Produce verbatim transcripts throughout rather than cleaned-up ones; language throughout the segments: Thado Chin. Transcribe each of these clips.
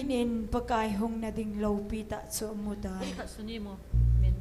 Nin Pakai hung na ding loupi tah chu amu tai. Khat suni mo. Min.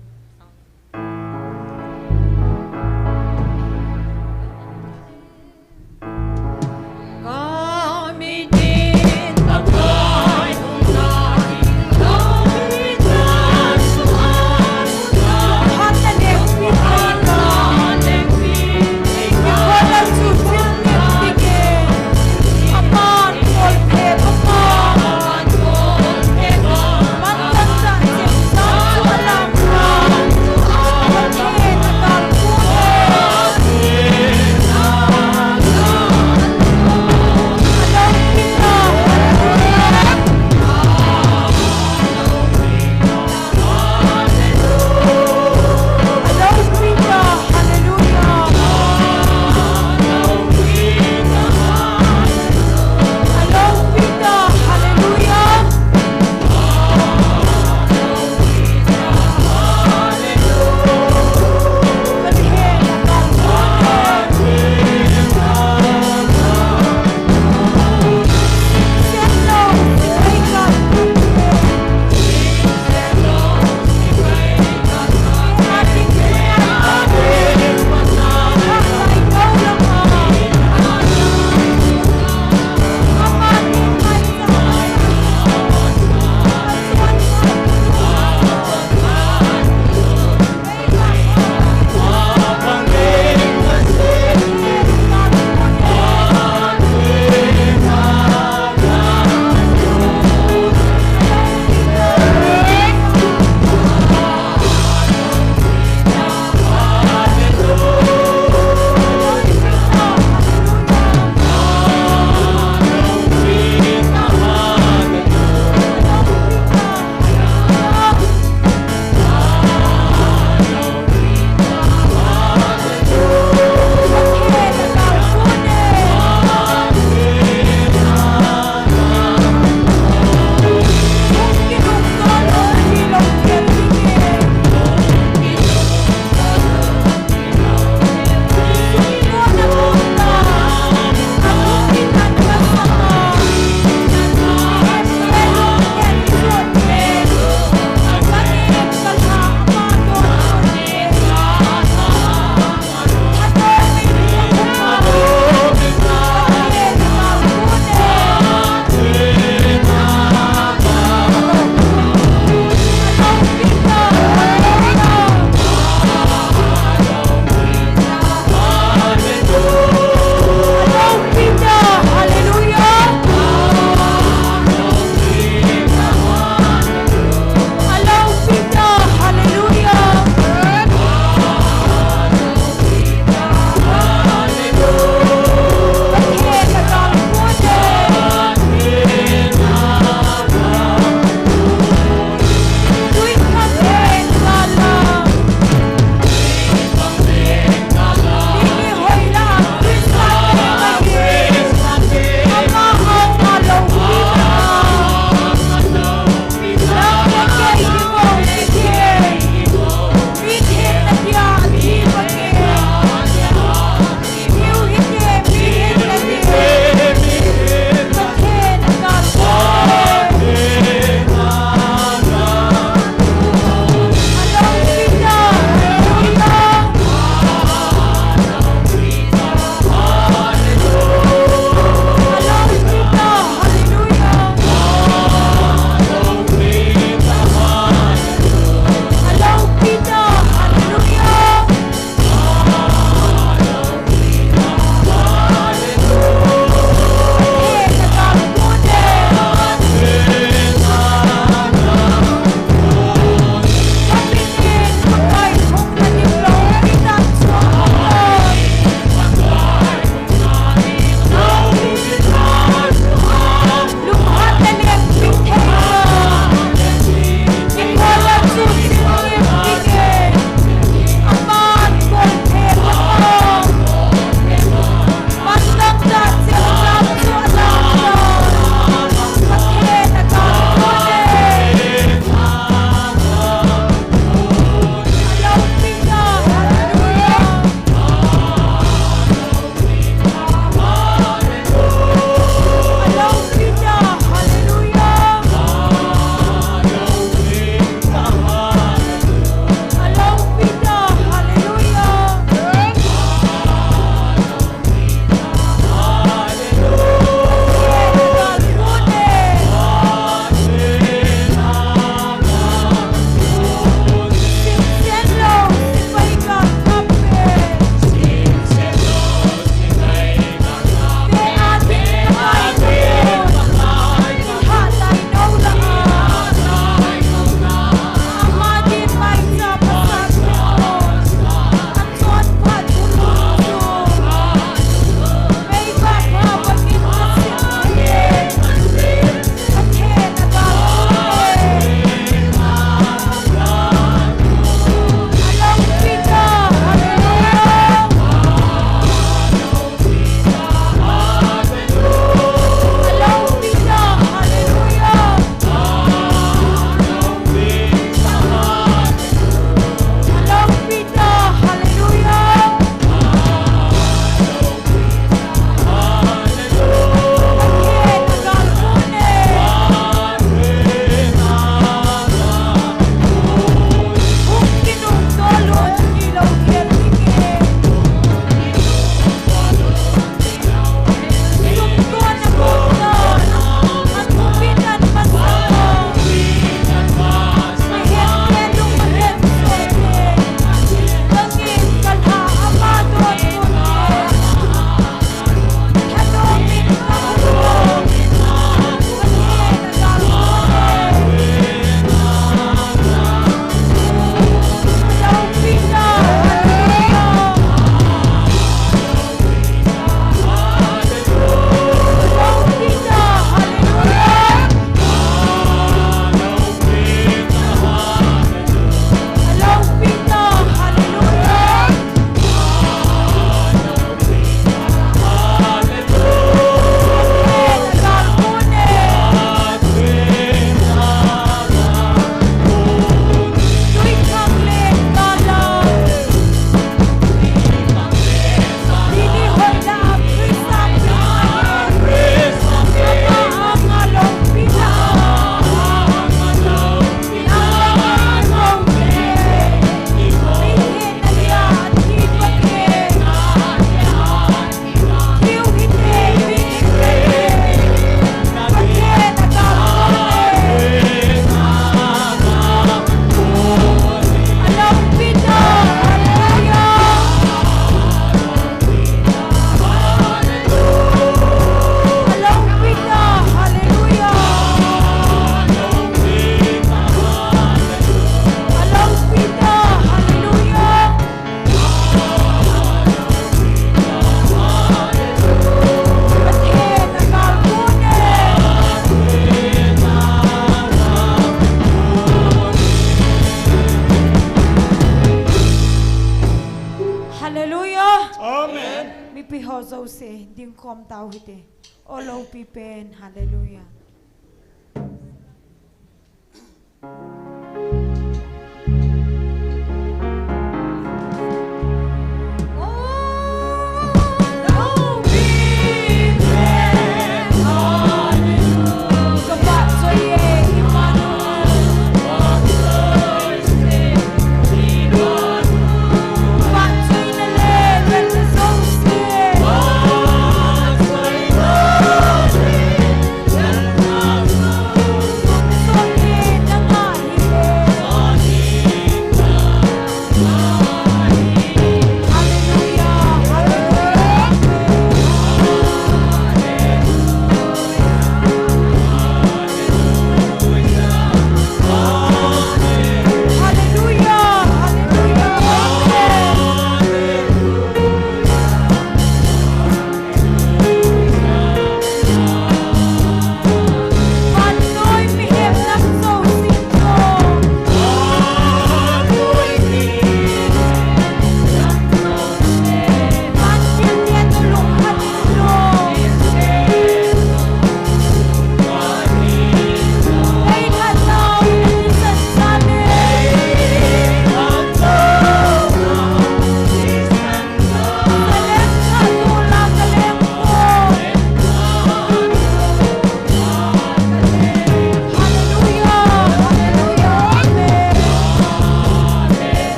Amen. Mipi ho jouse dingkhom tau hite. O loupi pen, hallelujah.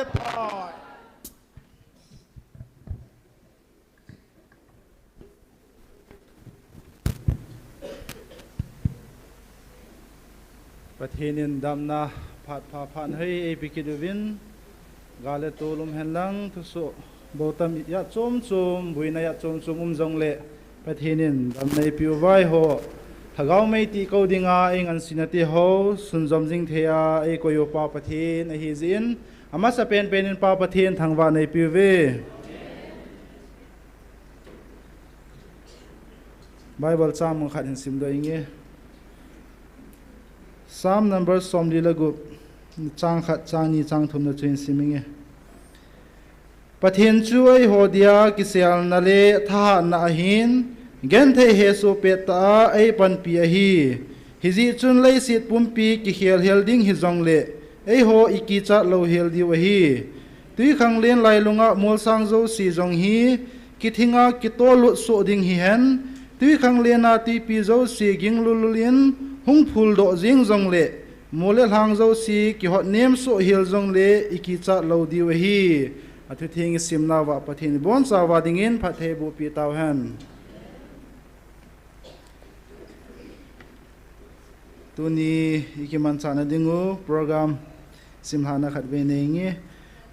Pathen in damna phat pha phat hoi eipe kit uvin, gal le tol um hen lang, thusoh bou tam ijat chom chom, buina ijat chom chom um jongle, Pathen in damna eipe uva eiho lhagao mei tih kou dinga eingansena te ho sunjom jing thei a eikoi upa Pathen ahi jeh in, amasa penpen in Pa Pathen thangvah na eipe uve. Bible chang mun khat hin simdoh inge. Psalm number somli le gup, chang khat, chang ni, chang thum na chu hin sim inge. Pathen chu eiho dia kiselna le thahatna ahin, genthei hesoh pettah a eipanpi ahi. Hijeh chun leiset pumpi kikhel hel ding hijongle, eiho ikichat lou hel diu ahi. Twikhanglen lailunga molsang jouse jong hi, kithinga kitollut soh ding hihen, twikhanglen a twipi jouse ginglulul in hung phuldoh jeng jongle, mol le lhang jouse kihotnem soh hel jongle ikichat lou diu ahi. Athutheng isimnauva Pathen ibonchauva dingin phatthei bohpeh tauhen. Tuni ikimanchahna dingu program simlhahna khatvei neinge.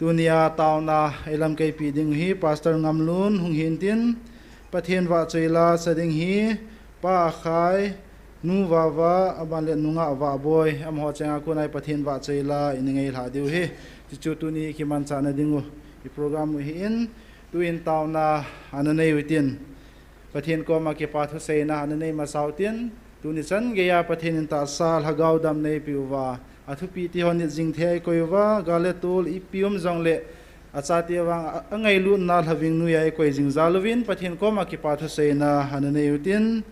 Tunia taona eilamkaipi dingu hi Pastor Ngamlun hung hintin, Pathen vahchoi la sa ding hi Pa Akhai, Nu Vava, aban le Nu Ngahvah boi, amaho chenga kona Pathen vahchoi la ina ngeilhah diu hi. Chuchu tuni ikimanchahna dingu i program u hi in, tuin taona ana nei utin, Pathen koma kipa thuseina ana nei masa utin, tuni chan geiya Pathen in tahsa lhagao damna eipeh uva, athupi ti ho nit jing thei a eikoi uva, gal le tol ipi um jongle, achate vang a, angailutna lhaving noiya eikoi jing jal uvin, Pathen koma kipa thuseina ana nei utin,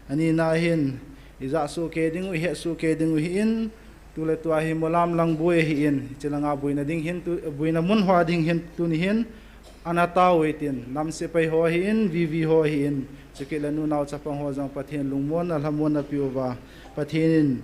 anina hin, ijah sohkei dingu, ihet sohkei dingu hi in, tuletua hi Molam lang boi ahin, hiche langa boina ding hin, tu, boina mun hoa ding hin, tuni hin, ana tao utin, nam sepai ho ahin, V V ho ahin, chukit le nunao chapang ho jong Pathen lungmonna, lhamonna peh uva, Pathen in,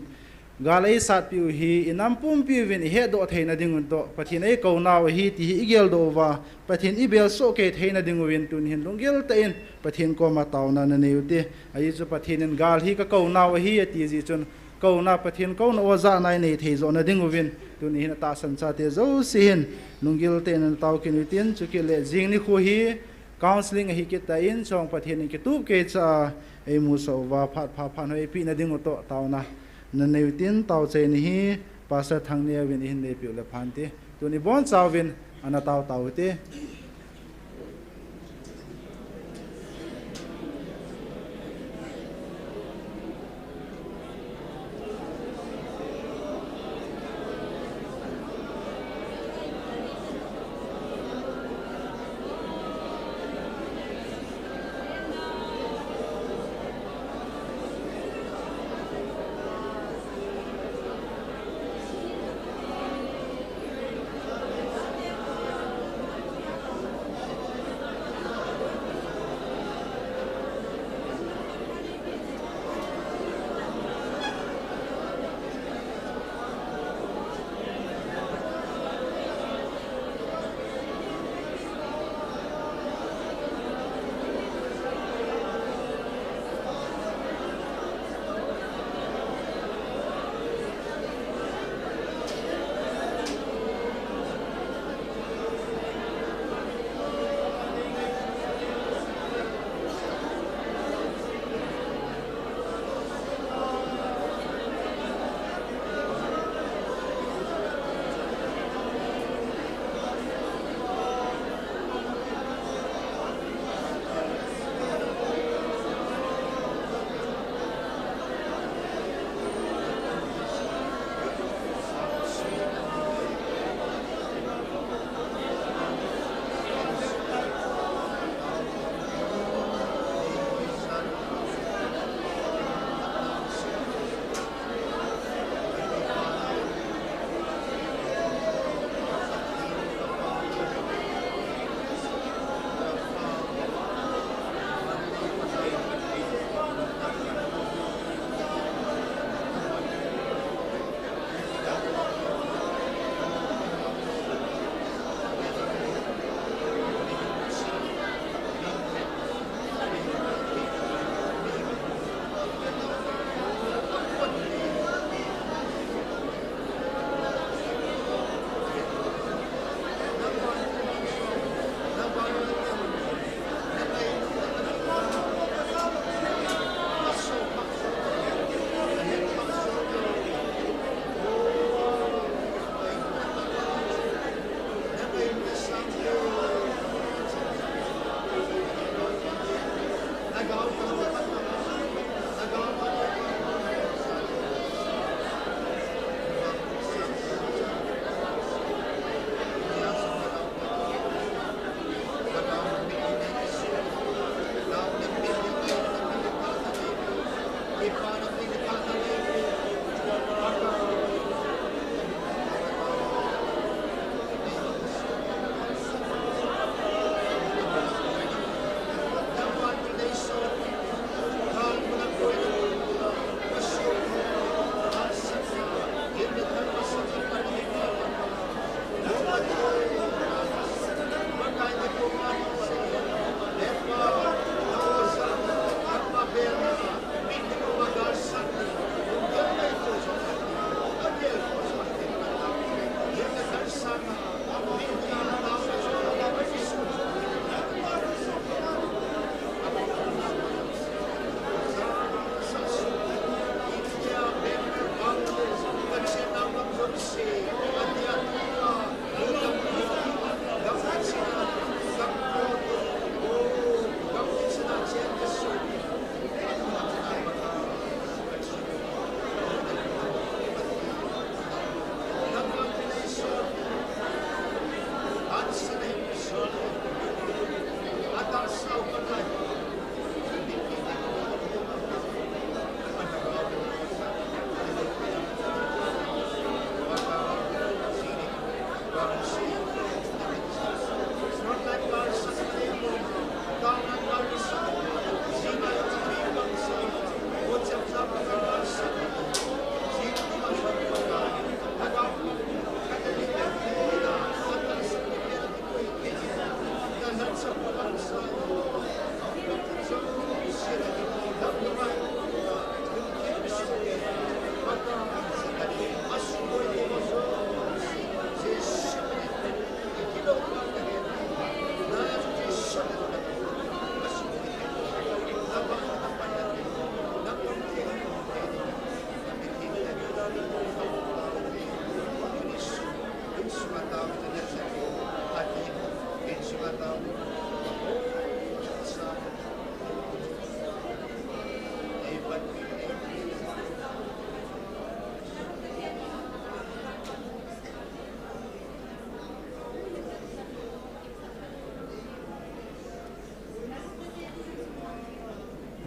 gal eisatpeh u hi, inam pumpi uvin ihetdoh theina dingun toh, Pathen eikou nau ahi ti hi igeldoh uva, Pathen ibel sohkei theina dinguvin tuni hin lunggil tah in, Pathen koma taona nanei ute, ajeh chu Pathen in gal hi kakou nau ahi ati jeh chun, kouna Pathen kouna o jahna inei thei johna dinguvin, tuni hin atahsan chate jouse hin, lunggil tah in ana tao kit utin, chukit le jing nikho hi, counselling ahi kit tan, chong Pathen in kitup keicha a, eimusah uva, phat pha phat hoi eipehna dingu toh, taona nanei utin, taochaina hi, Pastor Thangneo vin ihin neipeh u le phante, tuni bonchauvin, ana tao tao ute.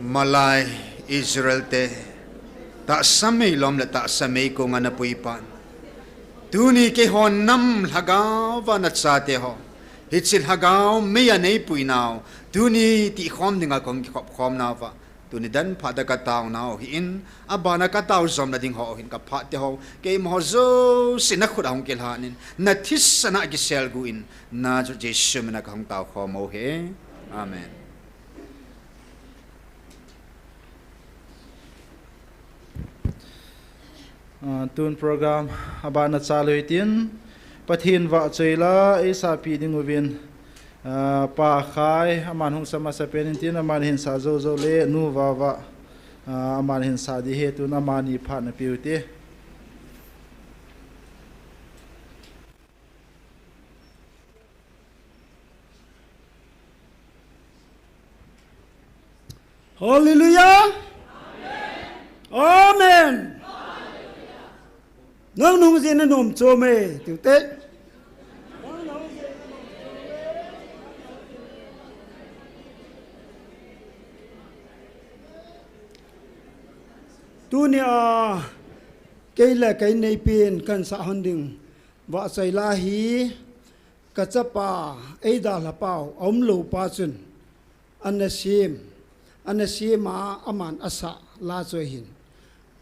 Malai Israel te, tahsa meilom le tahsa meikong ana puipan, tuni keihon nam lhagao va nachate ho, hiche lhagao mei a neipuinau, tuni tihkhom dinga kong kikhop khomnau va, tuni dan phat a kataonau hi in, abana katao jom nading ho hin kaphat te ho, keima ho jouse nakhut a hung kilhan in, nathisan a kiselgu in, nachu Jesu mina kahung taokhom uhi. Amen. Ah, tun program abana chalu hitin, Pathen vahchoi la eisapi ding uvin, ah, Pa Khai, aman hung sa masapen in tin, aman hin sa jou jou le, Nu Vava, ah, aman hin sa ding ahi, tun amani phat napeu te. Hallelujah. Amen. Nang nung jin na nom chom e, tiu te. Tunia, kei le kei neipin kan sa hon ding vahchoi la hi, kachapa, eidalhapau, aumlou pa chun, ana sem, ana sem a, aman asa la chu ahin.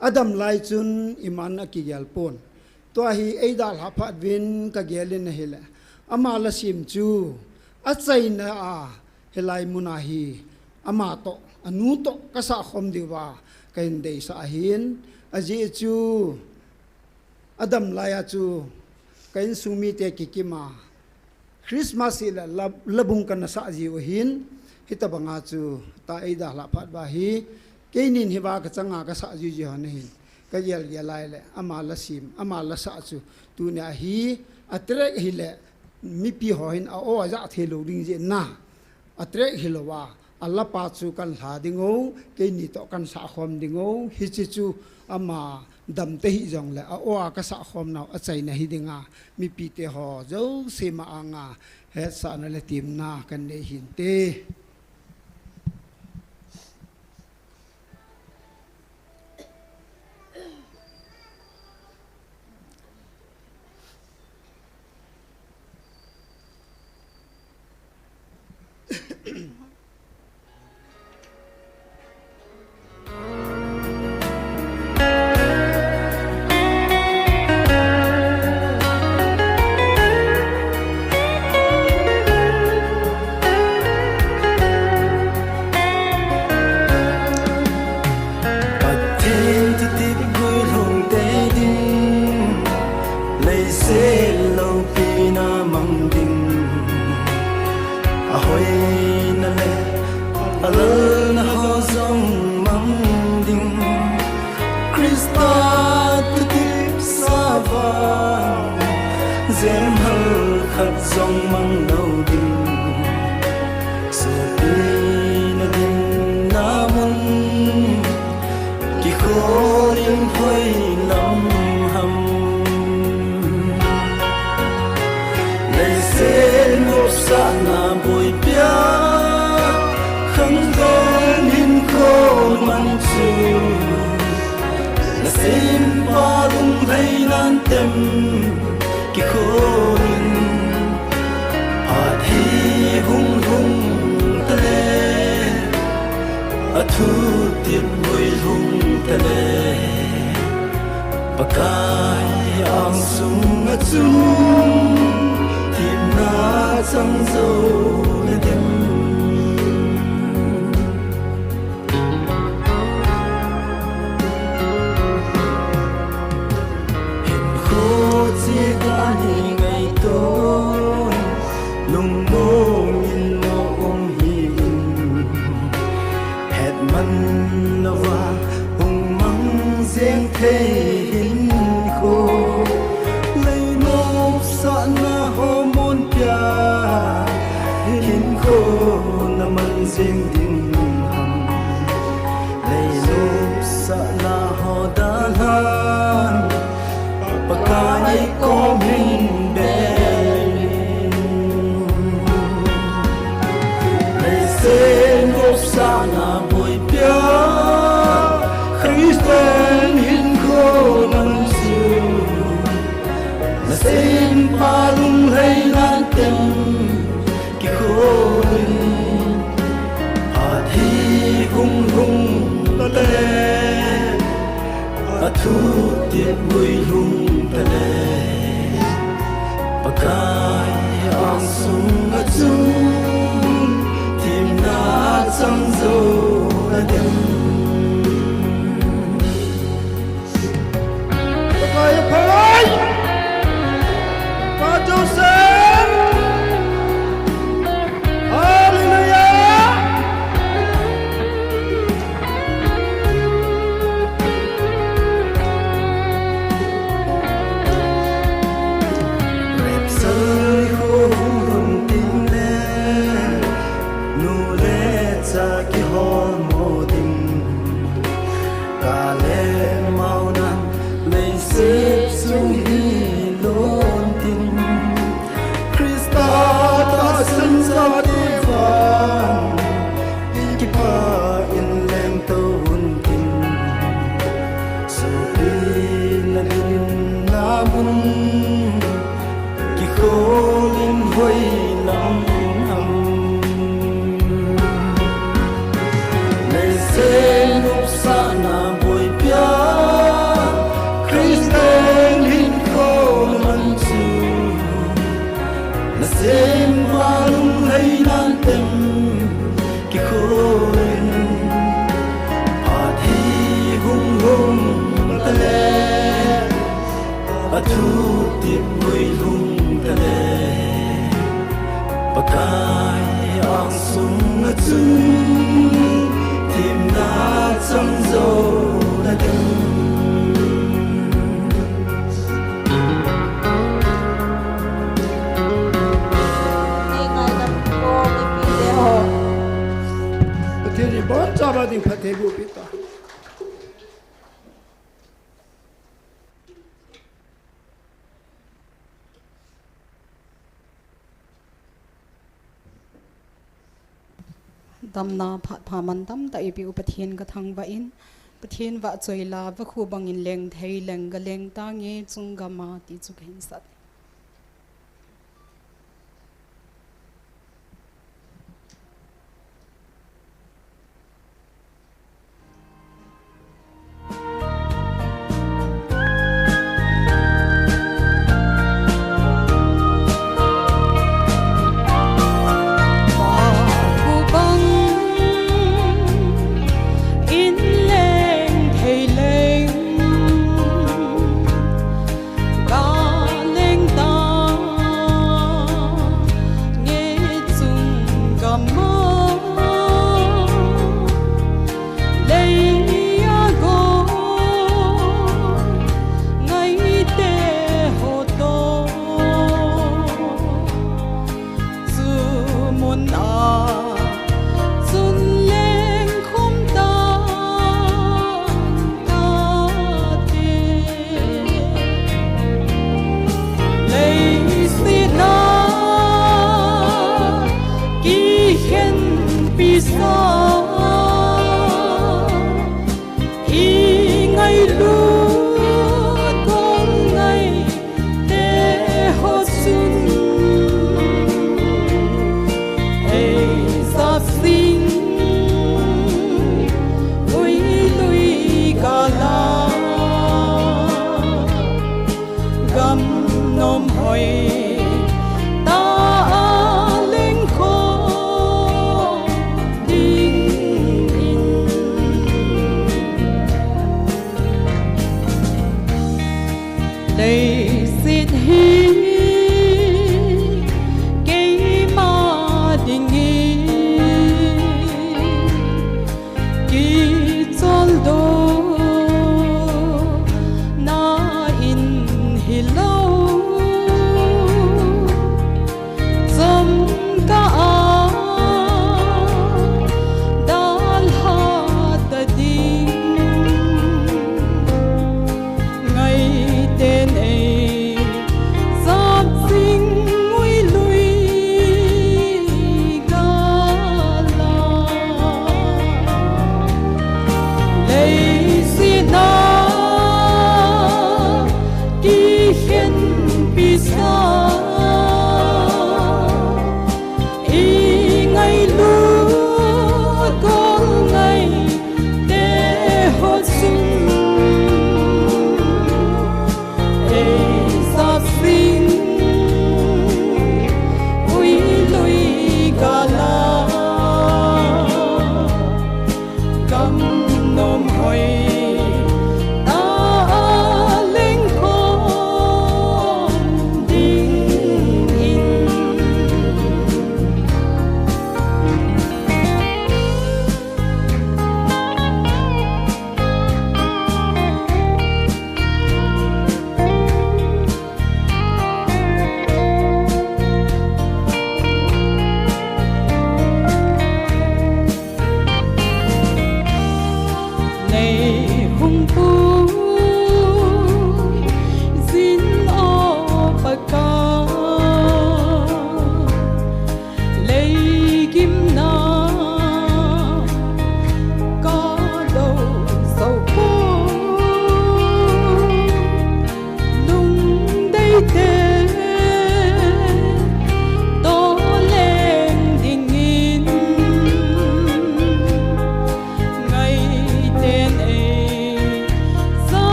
Adam lai chun iman akigel pon. Tua hi eidalha phat uvin kagel in ahile, ama la sem chu, achaina a, hilai muna hi, ama toh, anu toh, kasa khom diuva, kahin deisah ahin, ajeh chu, Adam laiya chu, ka insung mite kikima, Christmas hi la, la, labung kana sah jiu ahin, hitabanga chu, ta eidalha phat uva hi, keinin hiva kachanga kasah jiu jiu hon ahin, kagel gel lai le, ama la sem, ama la sah chu, tunia hi, atrek hile, mipi ho hin a-o ajah thei lou ding jeh in na, atrek hilouva, alapa chu kan lha ding o, keini toh kan sah khom ding o, hiche chu ama dam tahih jongle, a-o a kasah khomnau achaina hi dinga, mipite ho jouse ma anga, hetsahna le temna kan nei hinte. Pathen thutep guilhung te ding, leiset loupina mang ding, ahoina le alalna ho jong mang ding, Christa thutep sa vang, jemhal khat jong mang lou ding. Sopina dinna mun, kikhol in hoi lam ham. Leiset nopsahna boipia, khangdong hinkho mang chu, nasempa lunglhai nan tem, kikhol in, phat hi hung lhung tale, athutep guilhung tale, Pakai angsunga chun, thina chang jou nadem. Hinkho chidani ngaito, lungmong in mo um hi in, hetman louva hung mang jeng thei hinkho, lei nopsahna ho mon pia, hinkho na man jeng ding ham. Lei nopsahna ho dalhan, Pakai kom hin bel in. Leiset nopsahna boipia, Sunga chun thimna chang zo na dem. Pakai a phalai. Pa Joseph. Hallelujah. Rapture kho hung lhun tin le, nu le cha kihol mo ding. Ka le mao nan leiset chung hi lon tin, Krista tahsan chate vang kipha in leng to un tin, sopi na dinna mun kikholin hoi lam ham. Leiset nopsahna boipia, Christian hinkho man chu, nasempa lunglhai nan tem kikholin, phat hi hung hung ta le, athu tip hoi hung ta le, Pakai ang sunga chun thimna chang zo na dem. Pathen in ibon chauva ding phatthei boh peh ta. Damna phat pha mantam tah eipeh u Pathen kathangvah in, Pathen vahchoi la vakhu bangin leng thei leng galeng tange chunggam a ti chu kahin sat.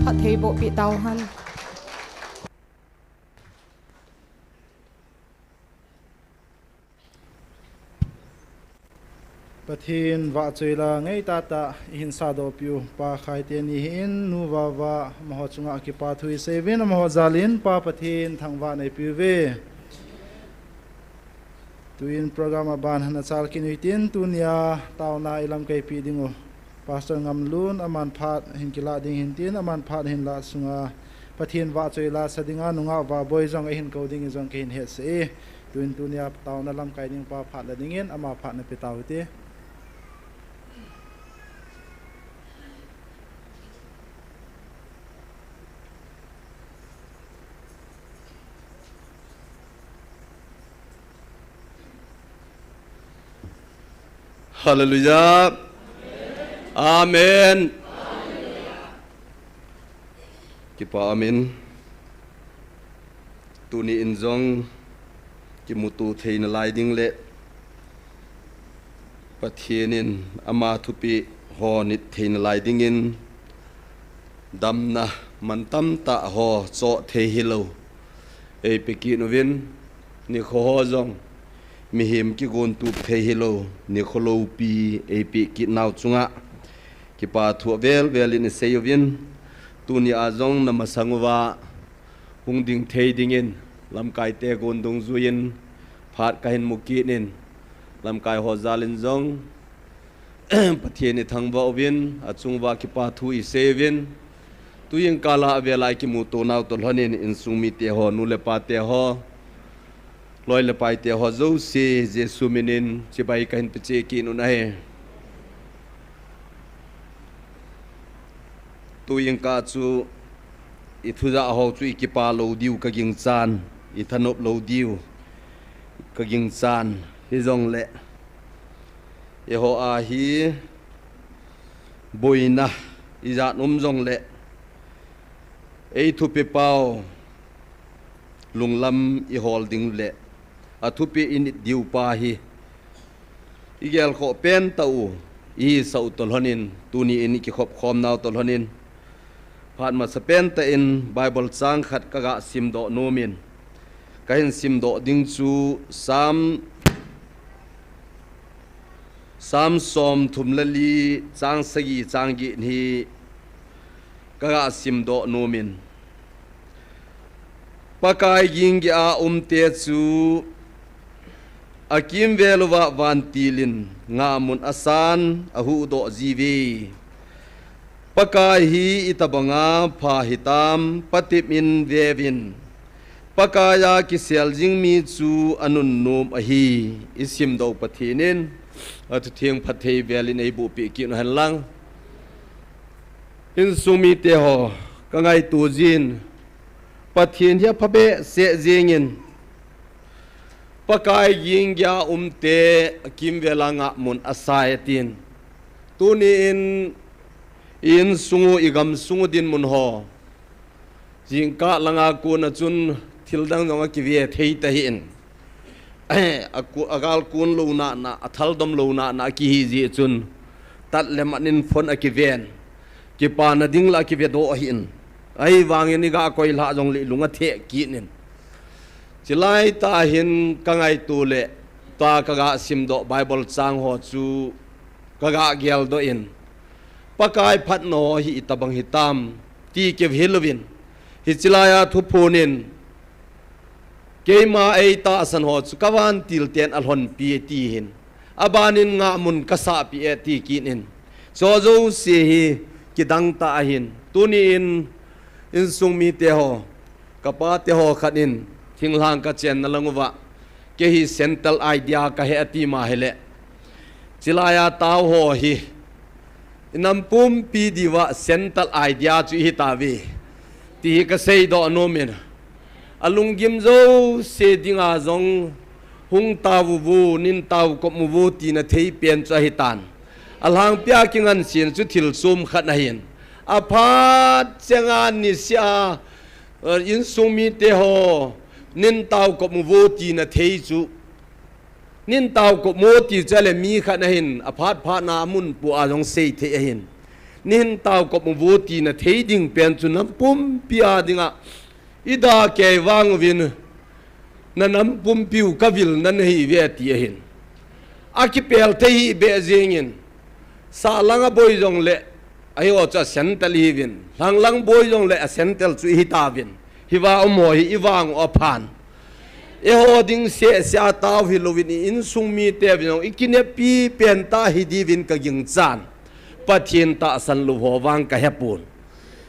Thei boh pi tau hen. Pathen vahchoi la ngai tah tah i hin sahdoh piu Pa Khai teni hin nu Vava amaho chunga kipa thu i seiyuvin amaho jal in Pa Pathen thangvah nei piuve. Tuin program aban hana chal kit u hitin tunia taona i lamkai pi ding u Pastor Ngamlun aman phat hin kila ding hin tin aman phat hin la sunga Pathen vahchoi la sa dinga nungah Vaboi jong ahin kou ding in jong kahin hetsah e. Tuin tunia taona lamkai ding pa phat la dingin ama phat na pe tau hite. Hallelujah. Amen. Kipa amen. Tuni in jong kimuto theina lai ding le Pathen in ama thupeh ho nit theina lai dingin damna mantam tah ho choh thei hilou ei pe kit uvin, nikho ho jong mihem kigon tup thei hilou nikho loupi ei pe kit nau chunga kipa thu avel vel in i sei uvin, tunia jong na masang uva hung ding thei dingin lamkai te gon dungjuiyin phat kahin mu kit in lamkai ho jal in jong Pathen i thangvah uvin, achung uva kipa thu i sei uvin, tuin kala avel a i kimuto nau toh lhon in insung mite ho, nu le pa te ho, loi le pai te ho jouse Jesu min in chibai kahin pe cheh kit un ahi. Tuin ka chu i thu ja ho chu i kipa lou diu ka ginchan, i thanop lou diu ka ginchan, hijongle eiho a hi boina ijat um jongle ei thupi pau lunglam i hol ding le a thupi i nit diu pa hi i gelkhoh pen tah u, i sah u toh lhon in, tuni in i kikhop khom nau toh lhon in, phat masa pen tah in Bible chang khat ka ga simdoh nom in, ka hin simdoh ding chu Psalm, Psalm som thum le li chang sagi chang get hi ka ga simdoh nom in, Pakai ging gei a umte chu a kimvel uva vantil in ngahmun asan a huhdoh jiuve. Pakai hi itobanga pha hitam, patep in veuvin. Pakai a kisel jing mi chu a nunnom ahi. I simdoh Pathen in a thutheng phatthei vel in ei boh peh kit u hen lang. Insung mite ho, ka ngaito jin, Pathen hi a pha behseh jingin, Pakai ging gei a umte a kimvel a ngahmun asai atin. Tuni in, i insung u, i gamsung u dinmun ho, jingkah langa kon a chun thil dang jong a kive thei ta hih in. A ku-, a gal kun lou nana, a thaldom lou nana a kihi jeh chun, tat le mat in phone a kiven, kipana ding la a kive doh ahi in. Ahivangin i ga koi lhah jongle i lung a theh kit in. Chilai tah hin ka ngaito le, tua ka ga simdoh Bible chang ho chu ka ga geldoh in, Pakai phatna ho hi itobang hitam, ti kihil uvin, hiche lai a thuphon in, keima ei tahsan ho chu ka vantil ten a lhonpi e ti hin, a ban in ngahmun ka sahpi e ti kit in, chu jouse hi kidang tah ahin, tuni in insung mite ho, ka pate ho khat in thinglhang ka chenna lang uva, kei hi Central India ka hi ati ma hile, chilai a tao ho hi i nam pumpi diuva Central India chu i hi tauve, ti hi ka seidoh nom in, a lunggim jouse dinga jong hung tao uvo, nin tao kop uvo tina thei pen chu ahi tan. A lhangpia kingansena chu thil chom khat ahin, a phat chenga niseh a, eh, insung mite ho, nin tao kop uvo tina thei chu, nin tao kop uvo ti chu ale mi khat ahin, a phat phat na a mun pu a jong sei thei ahin. Nihin tao kop uvo tina thei ding pen chu nam pumpi a dinga i da kei vang uvin, na nam pumpi u ka vil na nahi ve ti ahin. A kipel thei hi be jingin, sa langa boi jong le, ahi o chu a sentel hi vin, hlang lang boi jong le a sentel chu hi ta vin, hi va um ho hi i vang u a phan. Eiho ding seh seh a tao hi lovin i insung mi te vin jong i kinepi pen ta hi di vin ka ging chan. Pathian tahsan lou ho vang ka hepon.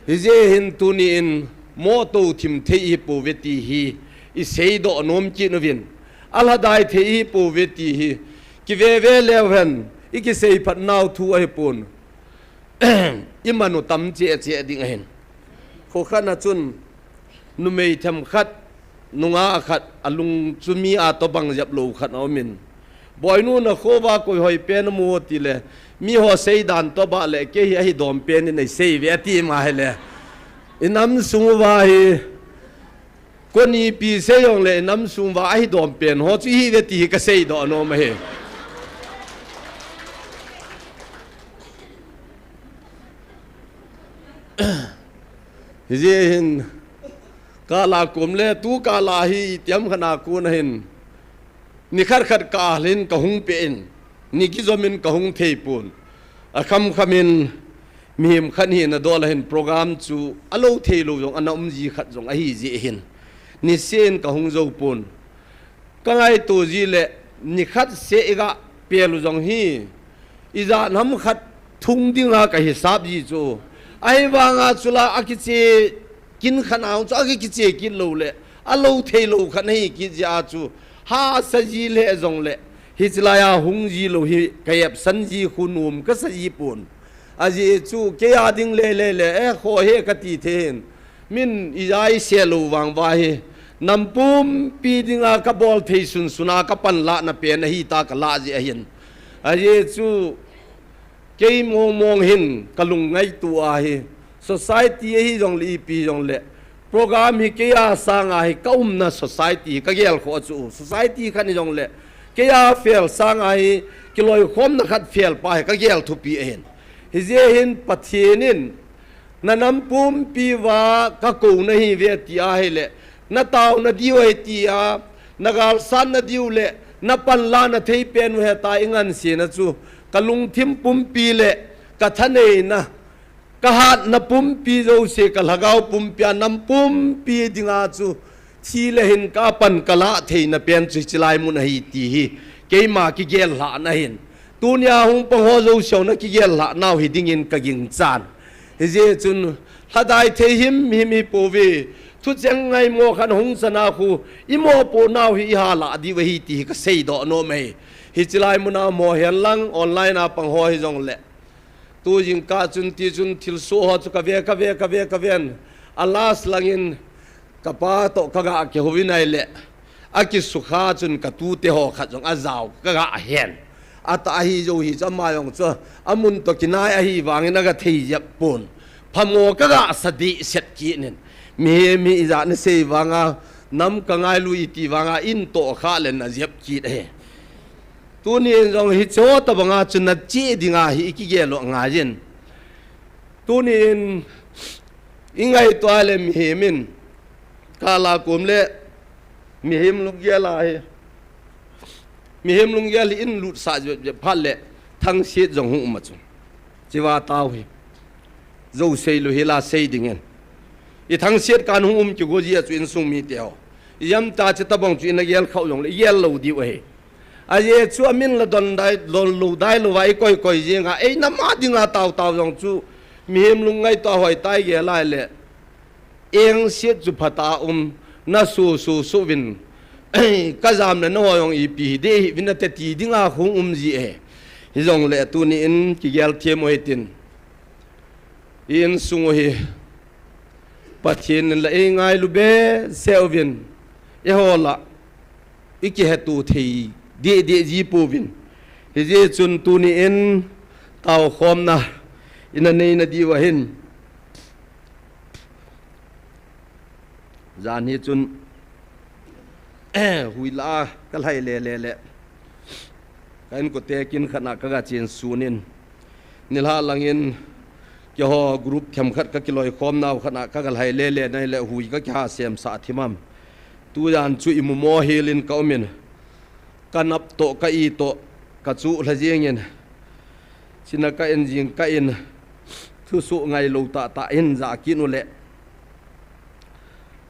Hijeh hin tuni in moto thim thei hi po ve ti hi i seidoh nom kit uvin. A lhadai thei hi po ve ti hi kive ve leu hen i kisei phat nau thu ahi pon. I manu tam che che ding ahin. Kho khat na chun numei them khat, nunga khat, a lung chu mi a to bang jep lou khat a umin. Boinu na kho va koi hoi pen mu ti le, mi ho sei dan to ba le, kei hi ahi dom pen in ei sei ve ti ma hi le. I nam sung va hi, ko ni pi sei jong le, i nam sung va ahi dom pen ho chu hi ve ti hi ka seidoh nom ahi. Hijeh hin, ka la kum le, tu ka la hi tiam khana kun ahin. Ni khat khat ka alhin ka hung pe in, ni kijom in ka hung thei pon. A kham kham in, mihem khat hina dol ahin program chu a lo thei lou jong, ana um ji khat jong ahi jeh hin. Ni sen ka hung jou pon. Ka ngaito ji le, ni khat seh i ga pel u jong hi, i ja nam khat thung dinga ka hisap ji chu. Ahi vanga chu la a kiche kin khan a chu a kiche kit lou le, a lo thei lou khat hi kit ji a chu. Ha sa ji le jong le, hi chilai a hung ji lou hi ka yep san ji khu num ka sa ji pon. A ji chu kei a ding le le le, eh, kho he ka ti thei hin. Min i jai se lou vang va hi, nam pumpi dinga ka bol thei sun suna ka panla na pen ahi ta ka la ji ahin. A ji chu kei mong mong hin ka lung ngaito ahi. Society ahi jong le ipi jong le. Program hi kei a sang ahi ka umna society hi ka gel kho chu. Society khat ni jong le. Kei a fel sang ahi kiloi khomna khat fel pa hi ka gel thupi ahin. Hijeh hin Pathian in Na nam pumpi va ka kou na hi ve ti ahi le, na tao na diu ahi ti a, na galsan na diu le, na panla na thei pen u he ta i ngan si na chu, ka lungthim pumpi le, ka thaneina, ka hatna pumpi jouse, ka lhagao pumpi a nam pumpi dinga chu, Thi le hin ka pan ka la theina pen chu hichi lai mun ahi ti hi keima kigel lhah na hin. Tunia hung pang ho jouse na kigel lhah nau hi dingin ka ging chan. Hijeh chun lhadai thei him him hi pouve. Thucheng ngaimo khat hung sana khu i mopo nau hi i hala diu ahi ti hi ka seidoh nom e. Hichi lai muna mo hen lang online a pang ho hi jong le. Tu jingkah chun ti chun thilsoh ho chu ka ve, ka ve, ka ve, ka ven. A last langin ka pa toh ka ga kihou in ahile, a kisukha chun ka tute ho khat jong a jao ka ga hen. Atah ahi jou hi chu ama jong chu a mun toh kinai ahi vangin a ga thei jep pon. Phamo ka ga sa dehset kit in. Mihem hi ijat na sei vanga nam ka ngailu iti vanga in toh kha le na jep kit ahi. Tunin jong hiche tabanga chu na che dinga hi i kigel u ngai jin. Tunin i ngaito a le mihem in ka la kum le mihem lunggel a hi. Mihem lunggel hi in lut sa jep jep phat le thangsiet jong hung um a chu. Chiva tau hi. Jou sei lu hi la sei dingin. I thangsiet kan hung um kigo ji a chu insung mite ho. I jam ta che tabang chu i na gel khau jong le i gel lou diu ahi. Ajeh chu amin la don dai, don lou dai lou va i koi koi jeng a, ei nam a dinga tau tau jong chu mihem lungngai toh a hoi tai gel lai le. Engsiet chu phat a um, na su su su vin. Ka jam le na ho jong ipi hi dei hi vin a te ti dinga hung um ji e. Hi jong le tuni in kigel them u hitin. I insung u hi Pathian in la ei ngailu behseh uvin, eiho la i kihetu thei deh deh ji pouvin. Hijeh chun tuni in taokhomna i na nei na diu ahin. Jan hi chun, eh, hui la ka lhai le le le. Ka inkote kin khat na ka ga chen sun in. Nilhah langin Keiho group themkhat ka kiloikhom nau khat a ka galhai lele nai le hui ka kiha semsah thim am. Tujan chu imu mo helin ka umin. Ka nap toh, ka itoh, ka chuh lha jingin. China ka en jing ka in. Thusuh ngailou tahtah in ja kit u le.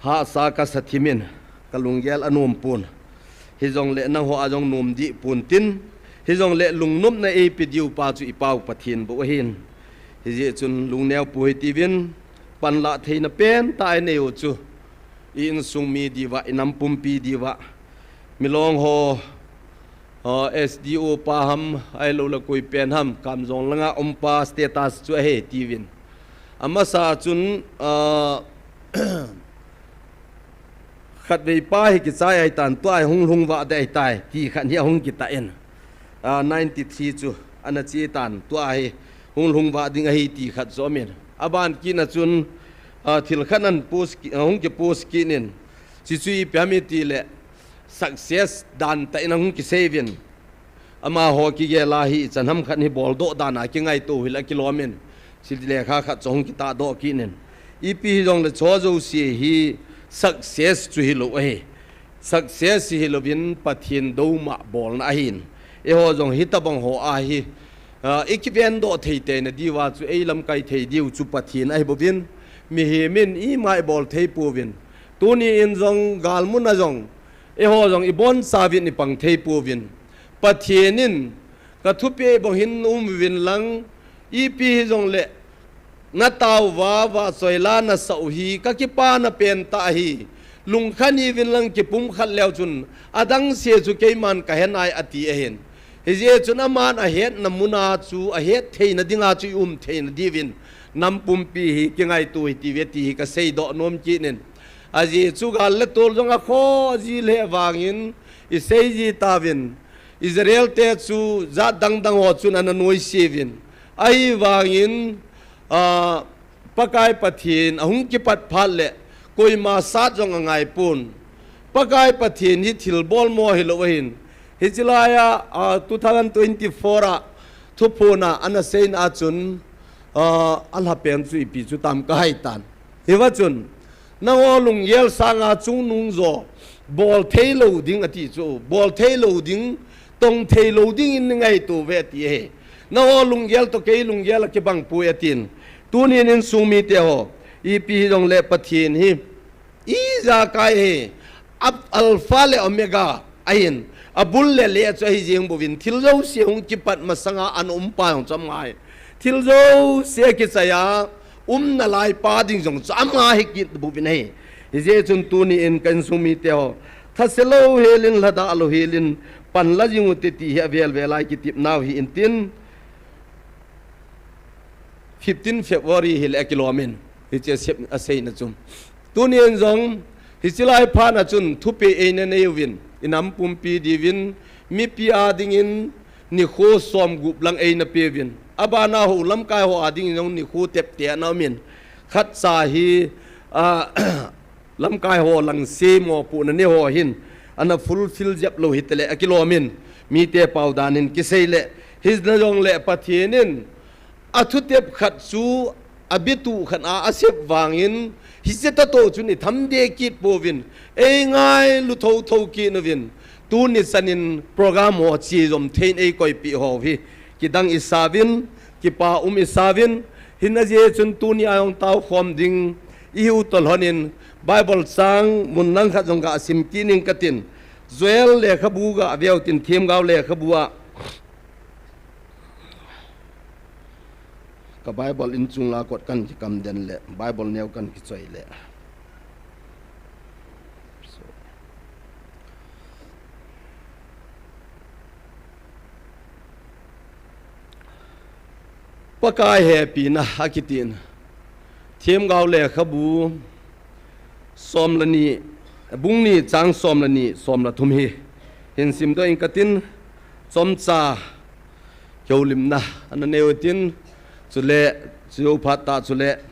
Hahsa ka sa thimin, ka lunggel anom pon. Hijongle nangho a jong nom dih pon tin, hijongle lungnopna eipe diu pa chu i Pau Pathen bou ahin. Hijeh chun lungneo pou hite uvin, panlah theina pentah i nei u chu. I insung mi diuva, i nam pumpi diuva. Milong ho, ah, S D O pa ham, ahilou le koi pen ham, Kamjong langa um pa status chu ahi tiuvin. Amasa chun, ah, khatvei pa hi kichai ahitan, tua hi hung lhung vah ding ahitai, ti khat hi ahung kitah in. Ah, ninety-three chu ana che tan, tua hi hung lhung vah ding ahi ti khat chu umin. Aban kit na chun, ah, thil khat ana post ki, hung ki post kit in. Chuchu ipi ham iti le, success dan tah in ahung kisei uvin. Amaho kigel a hi ichan ham khat hi boldoh dan a kingaito u hile kilom in. Chule lekha khat chu ahung kitahdoh kit in. Ipi hijongle chuho jouse hi success chu hilou ahi. Success hi hilouvin Pathen douma bolna ahin. Eiho jong hitobang ho a hi, ah, i kivendoh thei teina diuva chu ei lamkai thei diu chu Pathen ahi bouvin. Mihem in ima i bol thei pouvin. Tuni in jong galmun a jong, eiho jong i boncha uvin i pang thei pouvin. Pathen in ka thupeh bang hin um uvin lang, ipi hijongle, na tao uva, vahchoi la na sah u hi, ka kipana pentah ahi. Lungkhan uvin lang kipumkhat leu chun, adang se chu keiman ka he nai ati ahin. Hijeh chun aman ahetna muna chu, ahet theina dinga chu i um theina diuvin. Nam pumpi hi kingaito u hite uve ti hi ka seidoh nom kit in. Ajeh chu gal le tol jong akhoh ji le vangin i sei ji tauvin. Israel te chu jat dangdang ho chun ana noise uvin. Ahivangin, ah, Pakai Pathen ahung kipat phat le koima sat jong angai pon. Pakai Pathen hi thilbol mo hilou ahin. Hiche laiya, ah, two thousand twenty-four a thuphon a ana seina a chun, ah, alhapen chu ipi chu tam ka hai tan. Hiva chun, nangho lunggel sanga chungnung jo, bol thei lou ding ati chu, bol thei lou ding, tong thei lou ding in nei ngaito uve ati ahi. Nangho lunggel toh kei lunggel akibang poi atin. Tunin insung mite ho, ipi hijongle Pathen hi, ijakai hi, Alpha le Omega ahin, abul le le chu ahi jeng bouvin, thil jouse hung kipat masanga ana um pa jong chu ama ahi. Thil jouse kichai a, umna lai pa ding jong chu ama ahi kit bouvin ahi. Hijeh chun tuni in ka insung mite ho, thase lou helin, lhadah lou helin, panla jing ute ti hi avel vel a i kitep nau hi intin, fifteen February hile akilom in, hiche a sep, aseina chu. Tunin jong, hiche lai phat a chun thupeh eina nei uvin, i nam pumpi diuvin, mipi a dingin, nikho som gup lang eina pe uvin. Abana ho, lamkai ho a dingin jong nikho tepte ana um in. Khatcha hi, ah, lamkai ho lang se mopohna nei ho hin, ana fulfill jep lou hite le akilom in, mite pau dan in kisei le, hijong le Pathen in, athutep khat chu, abituh khat a, asep vangin, hiche tah toh chun i tham deh kit pouvin, ei ngailu thotho kit uvin, tuni chanin program ho chejom thei in ei koipeh ho hi, kidang i sa uvin, kipa um i sa uvin, hinlah jeh chun tuni a jong taokhom ding, i hiu toh lhon in, Bible chang mun lang khat jong ga sim kit ning katin, Joel lekhabu ga veu tin, Themgao lekhabu a, Ka Bible in chung la kot kan kikam den le, Bible neo kan kichoi le. So. Pakai hepina akitin. Themgao lekhabu, Som le ni, bung ni chang som le ni, som le thum hi. Hin simdoh ing katin, chomcha, kihoulimna, ana nei u hitin, chule, chujou phat tah chule,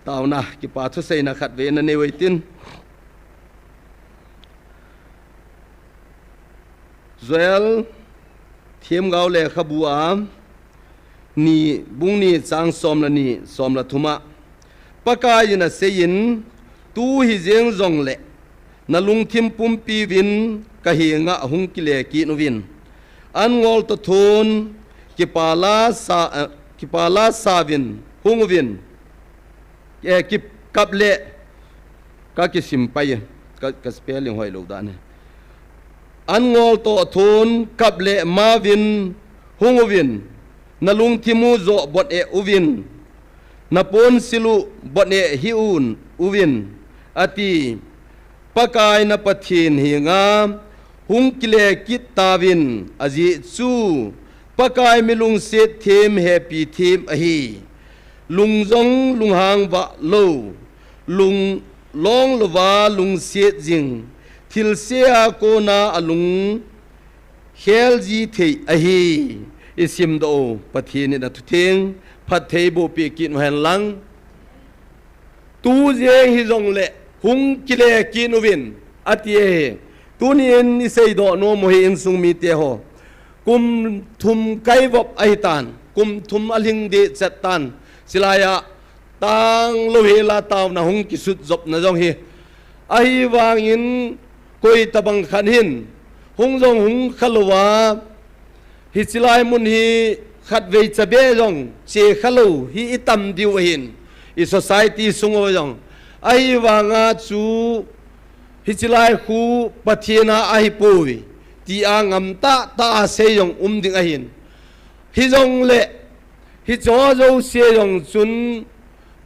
taona, kipa thuseina khatvei ana nei u hitin. Joel, Themgao lekhabu a, ni, bung ni chang som le ni, som le thum a, Pakaiyin aseiyin, tu hijeng jongle, nalungthim pumpiuvin kahenga hung kile kit uvin. An ngol toh thon, kipah la sa, eh, kipah la sauvin, hung uvin. Eh, ki, kap le, ka kisim pai, ka, ka spelling hoilou dan e. An ngol toh thon, kap le mauvin, hung uvin, nalungthim u jo bot e uvin, naponsil u bot e hih un uvin, ati. Pakai na Pathen henga hung kile kit tauvin, ajeh chu Pakai mi lungset them, hepi them ahi. Lung jong lunghang vah lou, lung long louva lungset jing, thilse a kona alung khel ji thei ahi. I simdoh u, Pathen in athutheng phattheiboh peh kit u hen lang. Tu jeng hijongle hung kile kit uvin, ati ahi. Tunin i seidoh nom u hi insung mite ho, kum thum kaivop ahitan, kum thum alhing deh chet tan. Chulai a tanglou hela taona hung kisut jopna jong hi. Ahivangin koi tabang khat hin hung jong hung kha louva, hiche lai mun hi khatvei chabeh jong che kha lou hi i tam diu ahin, i society sung uva jong. Ahivanga chu hiche lai khu Pathen a ahipoi, tia ngam tahtah a sei jong um ding ahin. Hijongle, hicheho jouse jong chun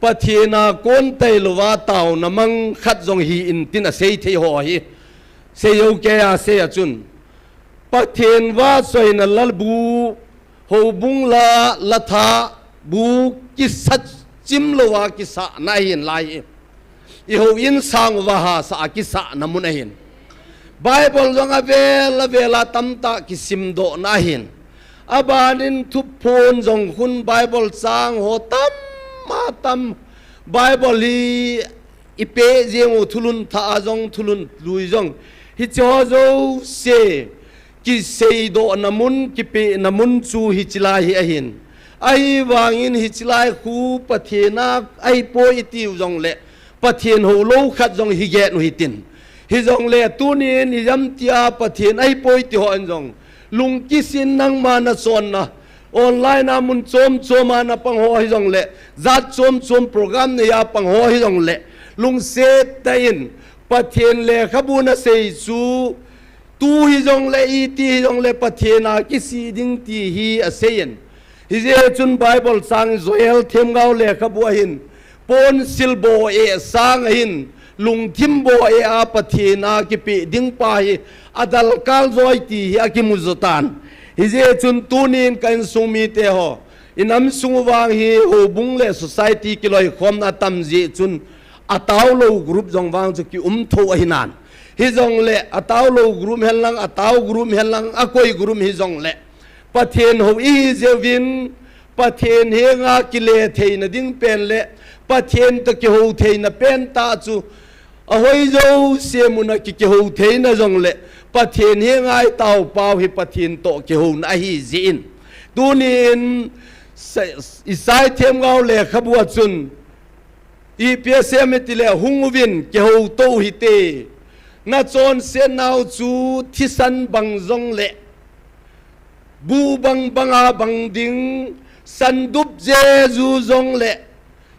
Pathen a kon tailouva taona mang khat jong hi intin asei thei ho hi. Sei jou kei a sei a chun, Pathen vahchoina labu, houbung la, latha bu kisat chim louva kisahna ahin lai hi. I houin sang uva hahsa a kisahna mun ahin. Bible jong avel avel a tamtah kisimdohna ahin. Abanin thuphon jong khun Bible chang ho tam a tam. Bible hi i peh jeng u thulhun thah a jong thulhun lui jong. Hicheho jouse kiseidohna mun, kipehna mun chu hiche lai hi ahin. Ahivangin hiche lai khu Pathen a ahipoi itiu jongle, Pathen houlou khat jong hi get u hitin. Hijongle tunin ijemtia Pathen ahipoi ti hon jong, lungkisin nangma nachonna, online a mun chom chom a napang ho hijongle, jat chom chom program nei a pang ho hijongle, lungset tah in Pathen lekhabu nasei chu, tu hijongle, iti hijongle Pathen a kisih ding ti hi aseiyin. Hijeh chun Bible chang Joel themgao lekhabu ahin, ponsil bo eh sang ahin, lungthim bo eh a Pathen a kipeh ding pa hi adalkal joi ti hi akimu jo tan. Hijeh chun tunin ka insung mite ho, i nam sung uvang hi houbung le society kiloikhomna atam jeh chun ataolou group jong vang chu kium tho ahinan. Hijongle ataolou group hen lang, atao group hen lang, akoi group hijongle, Pathen hou ihi jeh uvin, Pathen henga kile theina ding pen le Pathen toh kihou theina pen tah chu, ahoi jouse mun a ki, kihou theina jongle Pathen henga itaopau hi Pathen toh kihouna ahi jeh in. Tunin Sa-, Isai themgao lekhabu a chun, ipi asei em itile, hung uvin, kihouto uhite. Nachonsetnau chu thisan bang jongle, bu bang banga bang ding, sandup jeju jongle,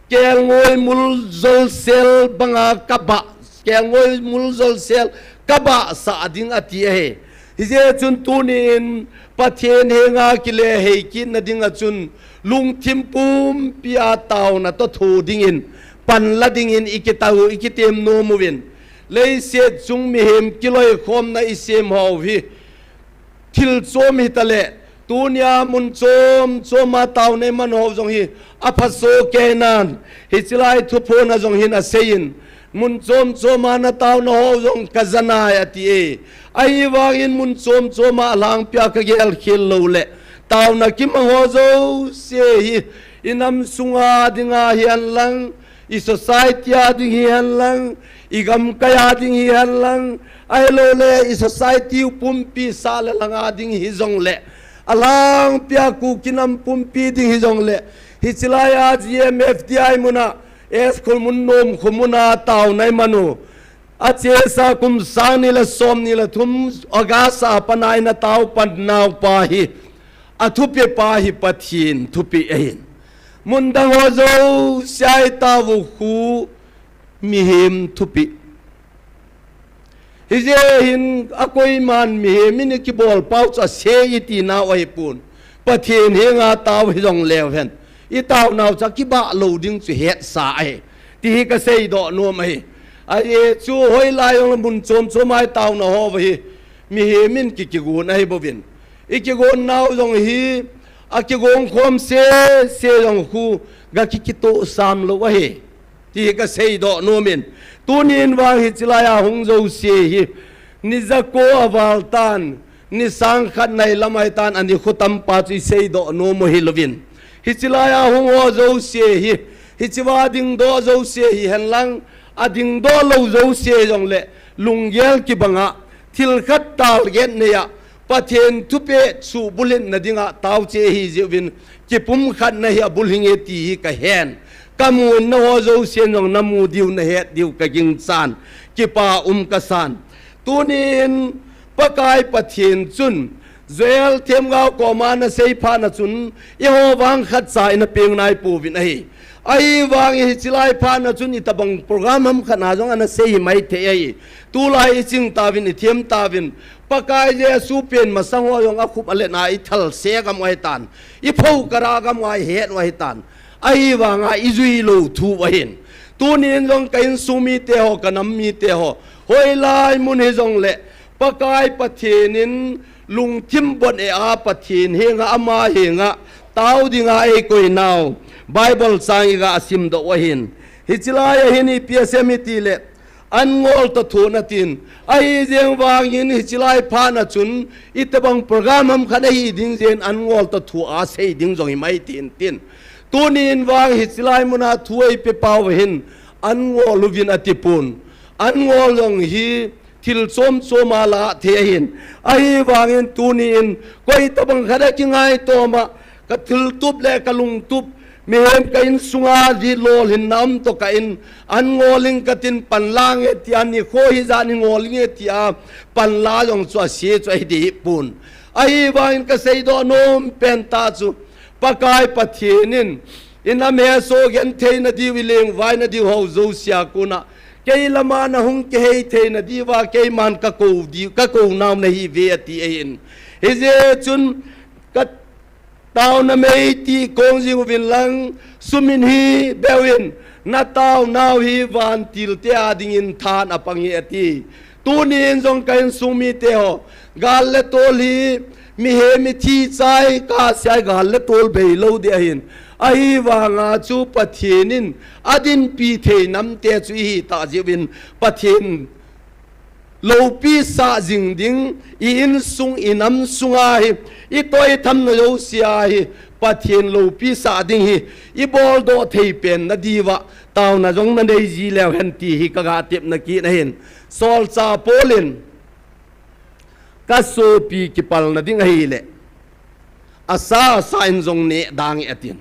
kelngoi mul jolsel banga kabah, kelngoi mul jolsel kabahsah ding ati ahi. Hijeh chun tunin Pathen henga kile hei kitna dinga chun lungthim pumpia taona toh tho dingin, panla dingin ikitao, ikitem nom uvin. Leiset chung mihem kiloikhomna isem ho hi thil chom hitale, tunia mun chom choma taona iman ho jong hi aphaso keinan, hiche lai thuphon a jong hin aseiyin, mun chom choma nataona ho jong kajanai ati e. Ahivangin mun chom choma alhangpia kagel khel loule, taona kimang ho jouse hi, inam sunga dinga hihen lang, i society a ding hihen lang, i gamkai a ding hihen lang, ahiloule i society u pumpi sah le langa ding hijongle, Alangpia Kuki nam pumpi ding hijongle, hiche laiya G M F D I muna, S Kholmun nom khomuna taona imanu. Achesa kum sang ni le som ni le thum August a pat a ina tao pan naupa hi, athupi pa hi Pathen thupi ahin. Mun dang ho jouse a itao u khu mihem thupi. Hijeh hin akoiman mihem in ikibol pau chu asei iti nau ahipon. Pathen henga tao hijong leu hen, itao nau chu akibah lou ding chu hetsa ahi, ti hi kasei doh nom ahi. Ahi chu hoilai jong le mun chom chom a itao nau ho hi mihem in ki kigon ahi bouvin. Ikigon nau jong hi, akigon khom sese jong khu, ga ki kitoh sam lou ahi, ti hi kasei doh nom in. Tunin vang hiche laiya hung jouse hi, ni jako aval tan, ni sang khat nai lam ahi tan, ani khu tampa chu isei doh nom u hi louvin. Hiche laiya hung ho jouse hi, hiche va ding doh jouse hi henlang, ading doh lou jouse jong le, lunggel kibanga, thil khat target neiya, Pathen thupeh chu bulhit na dinga tao che hi jeh uvin, kipumkhat na hi abulhing e ti hi kahen. Kamun na ho jousen jong namu diu nahet diu kagingchan. Kipa um kasan. Tunin Pakai Pathen chun Joel Themgao koma nasei phat na chun eiho vang khatcha ina peng nai pouvin ahi. Ahivangin hiche lai phat na chun itobang program ham khat na jong ana sei hi maithei ahi. Tulai iching tauvin, ithem tauvin. Pakai Jesu pen masang ho jong akhup alet na ithal se gam u ahitan. Ipho kara gam u ahi het u ahitan. Ahivanga ijui lou thu u ahin. Tunin jong ka insung mite ho, ka nam mite ho, hoilai mun hijongle, Pakai Pathen in lungthim bon e a Pathen henga ama henga tao dinga eikoi nau Bible chang iga simdoh u ahin. Hiche laiya hin ipi asei em itile, an ngol toh thona tin. Ahijeng vangin hiche lai phat na chun, itobang program ham khat ahi ding jeh in an ngol toh thu asei ding jong hi mai tin tin. Tunin vang hiche lai muna thu eipe pau hin, an ngol uvin atipon. An ngol jong hi thil chom chom a la thei ahin. Ahivangin tunin koi tobang khat a kingaitoma, ka thiltup le ka lungtup, mihem ka insunga ji lolhinna um toh kah in, an ngol ing katin panla nge tia, nikho hijat in ngol inge tia, panla jong chu ase chu ahi deh pon. Ahivangin kasei doh nom pen tah chu, Pakai Pathen in, inam hesoh genthei nadiu, ilengvai nadiu ho jousea kona, kei lama nahung kihei thei nadiuva, keiman kakou diu, kakou nau nahiuve ati ahin. Hijeh chun, ka taona mei ti kong jing uvin lang, sumin hi beuvin, natao nau hi vantil te a dingin than apang e ati. Tunin jong ka insung mite ho, gal le tol hi, mihem mithi chai kasei a gal le tol bei lou ding ahin. Ahivanga chu Pathen in adinpi thei nam te chu ihi tah jeh uvin, Pathen loupi sah jing ding, i insung, i nam sunga hi, i toh i tham na jousea hi, Pathen loupi sah ding hi, i boldoh thei pen nadiuva, taona jong nanei ji leu hen ti hi kaga tepna kit ahin. Solchah Paul in, ka sopi kipalna ding ahile, asa asa in jong neh dang e atin.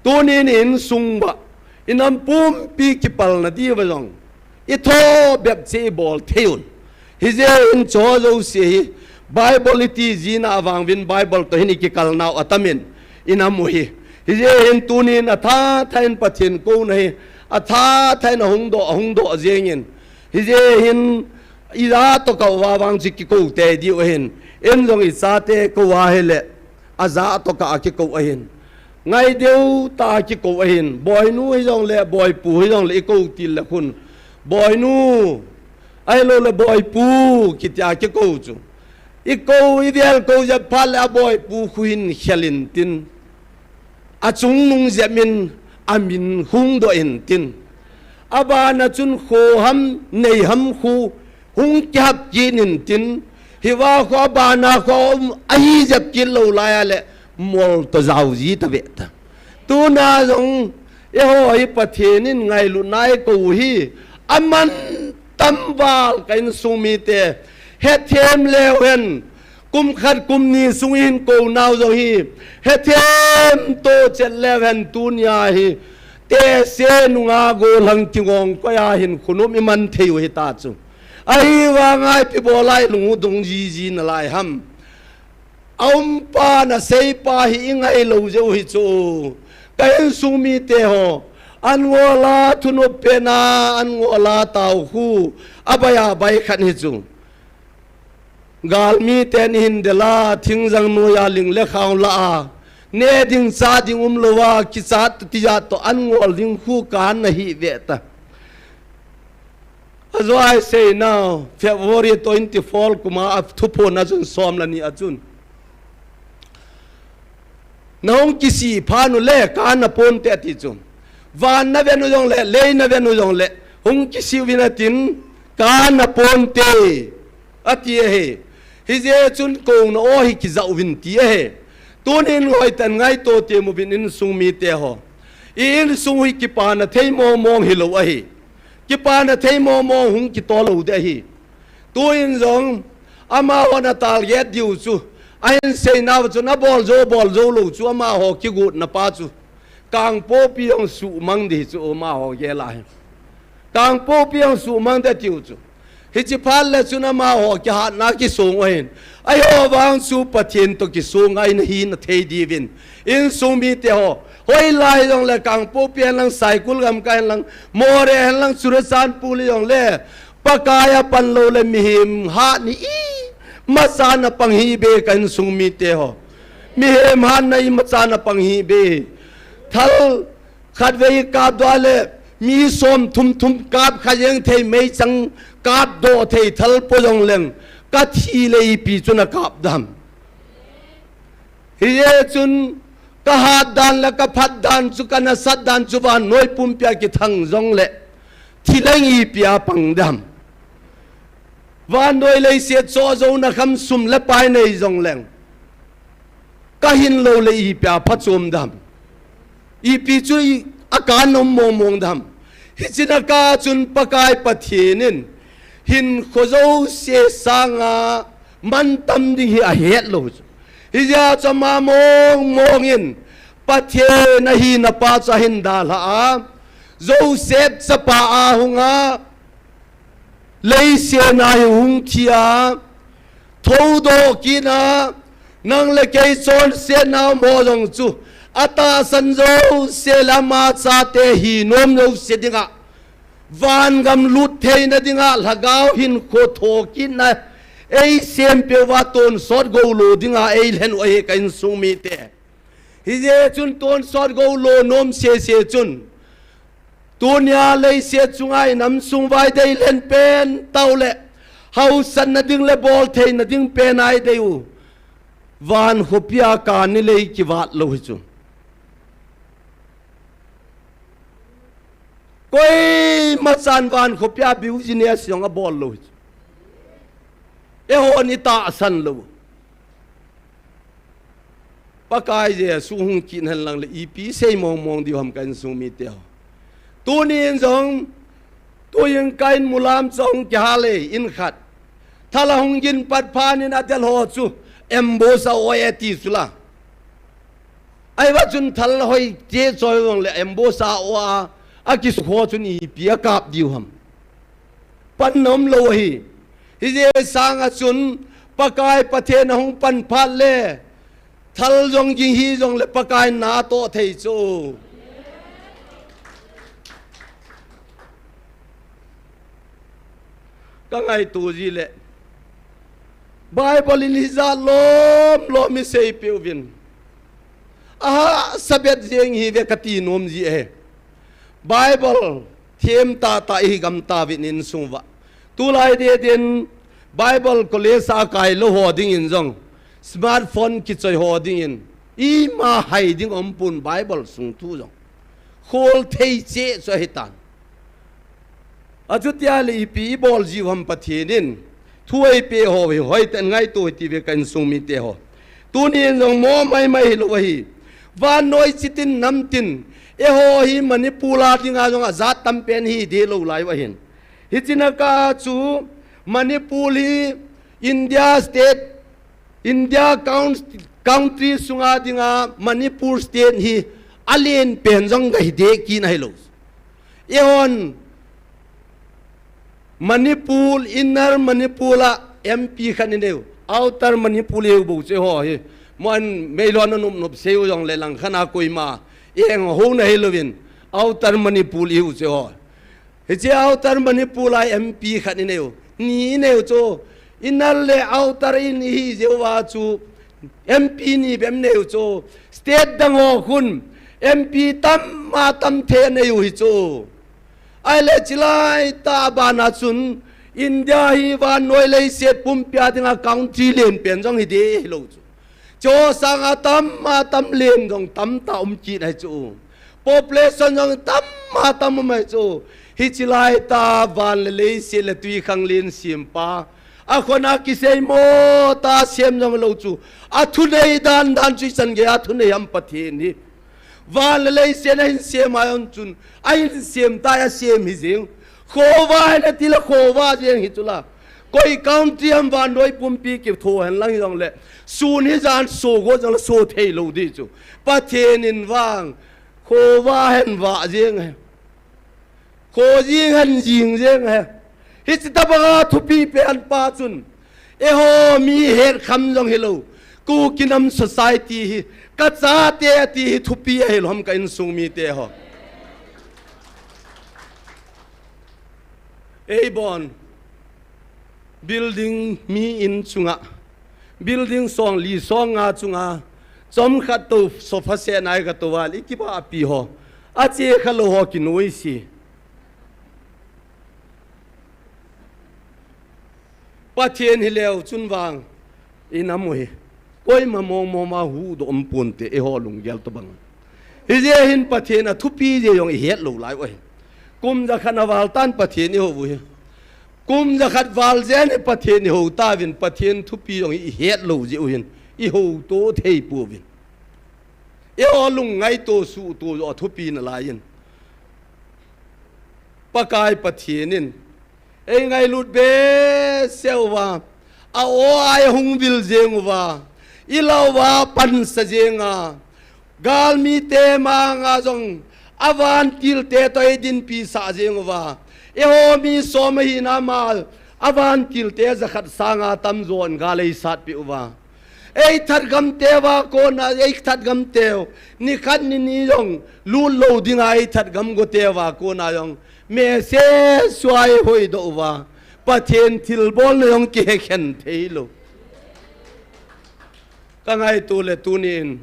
Tunin insung uva, inam pumpi kipalna diuva jong, itho bep cheh ibol thei un. Hijeh in cho jouse hi, Bible iti jina avang uvin Bible toh hin ikikal nau atamin, inam u hi. Hijeh in tunin atha tha in Pathen kouna hi, atha tha in ahung doh, ahung doh jengin. Hijeh hin, ija toh kah uva vang chu kikou tei diu ahin. In jong ichate kou ahile, aja toh kah a kikou ahin. Ngaideu tah a kikou ahin. Boinu hijongle, boipu hijongle, ikou til le khun, boinu, ahiloule boipu, kitia kikou chu. Ikou, ivel kou jep phat le aboipu khu hin khel intin. Achungnung jep in amin hung doh intin. Abana chun kho ham, nei ham khu hung kihap kit intin. Hiva khu abana khu um ahi jep kit lou laiya le mol toh jao ji tave ta. Tuna jong, eiho hi Pathen in ngailutna eikou hi, aman tam val ka insung mite, hethem leu hen, Kum khat kum ni sung ihin kou nau jong hi, hethem to chet leu hen tunia hi, tese nunga golhang kingong koi a hin khonung iman thei u hita chu. Ahivanga ipi bol a ilung u dong jiji nalai ham. A umpa naseipa hi ingai lou jeh u hi chu. Ka insung mite ho, an ngol a thunop pen a, an ngol a tao khu, abai abai khat hi chu. Galmi ten ihin del a, thingjang noiya ling le khao la a, ne ding cha ding umlou a, kichat to tijat to an ngol ding khu ka na hi ve ta. Ajo ai sei nau, February twenty-four kuma a thuphon a chun som le ni a chun. Nahung kisih phat u le, ka na ponte ati chu. Van na ven u jong le, lei na ven u jong le, hung kisih uvin atin, ka na ponte, ati ahi. Hijeh chun kouna o hi kija uvin ti ahi. Tunin hoiten ngaito temun insung mite ho. I insung hi kipana thei mong mong hilou ahi. Kipana thei mong mong hung kitol lou ding ahi. Tuin jong, amaho na target diu chu, ahin seina chu, na bol jou, bol jou lou chu, amaho kigotna pa chu. Kangpokpi jong suhmang ding chu, amaho gel a hi. Kangpokpi jong suhmang ding tiu chu. Hichi phat le chun amaho kihatna kisong u ahin. Eiho vang chu Pathen to kisong a ina hi na thei diuvin. Insung mite ho. Hoilai jong le Kangpokpi hen lang, Saikul gamkai hen lang, Moreh hen lang, Churachandpur jong le, Pakai a pan lou le mihem hat hi imacha na pang hih beh ka insung mite ho. Mihem hat na imacha na pang hih beh. Thal khatvei kap doh le mi som thum thum kap kha jeng thei meichang kap doh thei thal po jong leng ka thi le ipi chu na kap dam. Hijeh chun ka hat dan le ka phat dan chu, ka nasat dan chu vannoi pumpi a kithang jong le, thi leng ipi a pang dam. Vannoi leiset cho jou na kham sum le pai nei jong leng, ka hin lou le ipi a phachom dam. Ipi chu i, a kan um mong mong dam. Hichi na ka chun Pakai Pathen in hinkho jouse sanga mantam ding hi ahet lou chu. Hijeh chun ama mong mong in Pathen ahina pa chu ahin dalha a. Joseph chapa a hung a, leiset a hi hung thi a, thoudoh kit a, nang le kei chonsetna um ho jong chu, atahsan jouse le ama chate hi nom jouse dinga, vangam lut theina dinga, lhagao hinkho thokitna, eisempeuva tonsot gou lo dinga, eilhen u ahi ka insung mite. Hijeh chun tonsot gou lo nom sese chun, tunia leiset chunga i nam sung vai dei len pen tau le, hausatna ding le bol theina ding pen a i dei u. Van khopi a kan ni lei kivat lou hi chu. Koima chan van khopi a business jong abol lou hi chu. Eihon i tahsan lou. Pakai Jesu hung kit hen lang le ipi sei mong mong diu ham ka insung mite ho. Tunin jong, tuin ka in mulam chong kihal e, in khat. Thal ahung gin pat phat in adel ho chu, ambush a o e ti chu la. Ahivang chun thal hoi te choi jong le ambush a o a, akisukho chun ipi akap diu ham. Pan nom lou ahi. Hijeh sanga chun Pakai Pathen ahung pan phat le, thal jong ging hi jong le Pakai na toh thei chu. Ka ngaito ji le, Bible in hijat lom lom i seipeh uvin. Ahahsa bet jeng hi ve kati nom ji e. Bible them tah tah i hi gam tauvin insung uva. Tulai dingin Bible college a kai lou ho dingin jong, smartphone kichoi ho dingin, ima hai ding umpon Bible sung thu jong. Khol thei cheh chu ahi tan. Achuti le ipi i bol jiu ham Pathen in. Thu eipeh ho hi hoitah in ngaito hite ve ka insung mite ho. Tunin jong mo mai mai hilou ahi. Vannoi chitin namtin. Eiho hi Manipur a dinga jong ajat tam pen hi deh lou lai u ahin. Hichi na ka chu Manipur hi India state India count-, country sunga dinga Manipur state hi alen pen jong gahi deh kit ahilou. Eihon Manipur, Inner Manipur a M P khat inei u, Outer Manipur ihiu bou chu eiho hi. Mon meilhon nanop nop seiu jongle langkhat a koima eihon houna hilouvin, Outer Manipur ihiu chu eiho. Hiche Outer Manipur a M P khat inei u. Ni inei u chu. Inner le Outer in ihi jeh uva chu M P ni bep inei u chu. State dang ho khun M P tam a tam thei anei u hi chu. Ahile chulai tah a bana chun India hi vannoi leiset pumpi a dinga country len pen jong hi deh hilou chu. Chu sanga tam a tam len jong tamtah um kit ahi chu. Population jong tam a tam um ahi chu. Hiche laitah van le leiset le twikhanglen sempa, akhona kiseimo tah sem jong lou chu, athunei dan dan chu ichan gei a thunei ham Pathen hi. Van le leiset ahin sem a jong chun, ahin sem tah a asem hi jeng. Khovah hen atile khovah jeng hi chula. Koi country ham vannoi pumpi kitho hen lang hijongle, sun hi jan so go jongle so thei lou ding chu. Pathen in vang, khovah hen vah jeng ahi. Kho jing hen jing jeng ahi. Hiche tobanga thupi pen pa chun, eiho mi hetkham jong hilou, Kuki nam society hi, kachate ati hi thupi ahilou ham ka insung mite ho. Eibon, building mi in chunga, building song li song nga chunga, chomkhat tou sofa set nai katou a, ikibahpi ho, ache khalou ho kinoise. Pathen hileu chun vang, inam u hi koima mong mong ma huhdoh um ponte, eiho lunggel tobang. Hijeh hin Pathen a thupi jeh jong ihet lou lai u ahi. Kum jakhat na val tan Pathen ihou u hi. Kum jakhat val jeh in Pathen ihou tauvin, Pathen thupi jong ihet lou jeh u hin, ihouto thei pouvin. Eiho lungngaito suhto joh a thupi nalai in, Pakai Pathen in eingailut behseh uva, a-o a eihung vil jeng uva, ilah uva pansa jenga, galmite manga jong avantilte toh eidinpi sah jeng uva, eiho mi som ahina ma, avantilte jakhat sanga tamjon gal eisatpeh uva, eithat gamteu va kona, eithat gamteu, nikhat nini jong lut lou dinga eithat gam goteu va kona jong, message suai hoidoh uva, Pathen thilbolna jong kihekhen theilou. Kangaito le tunin,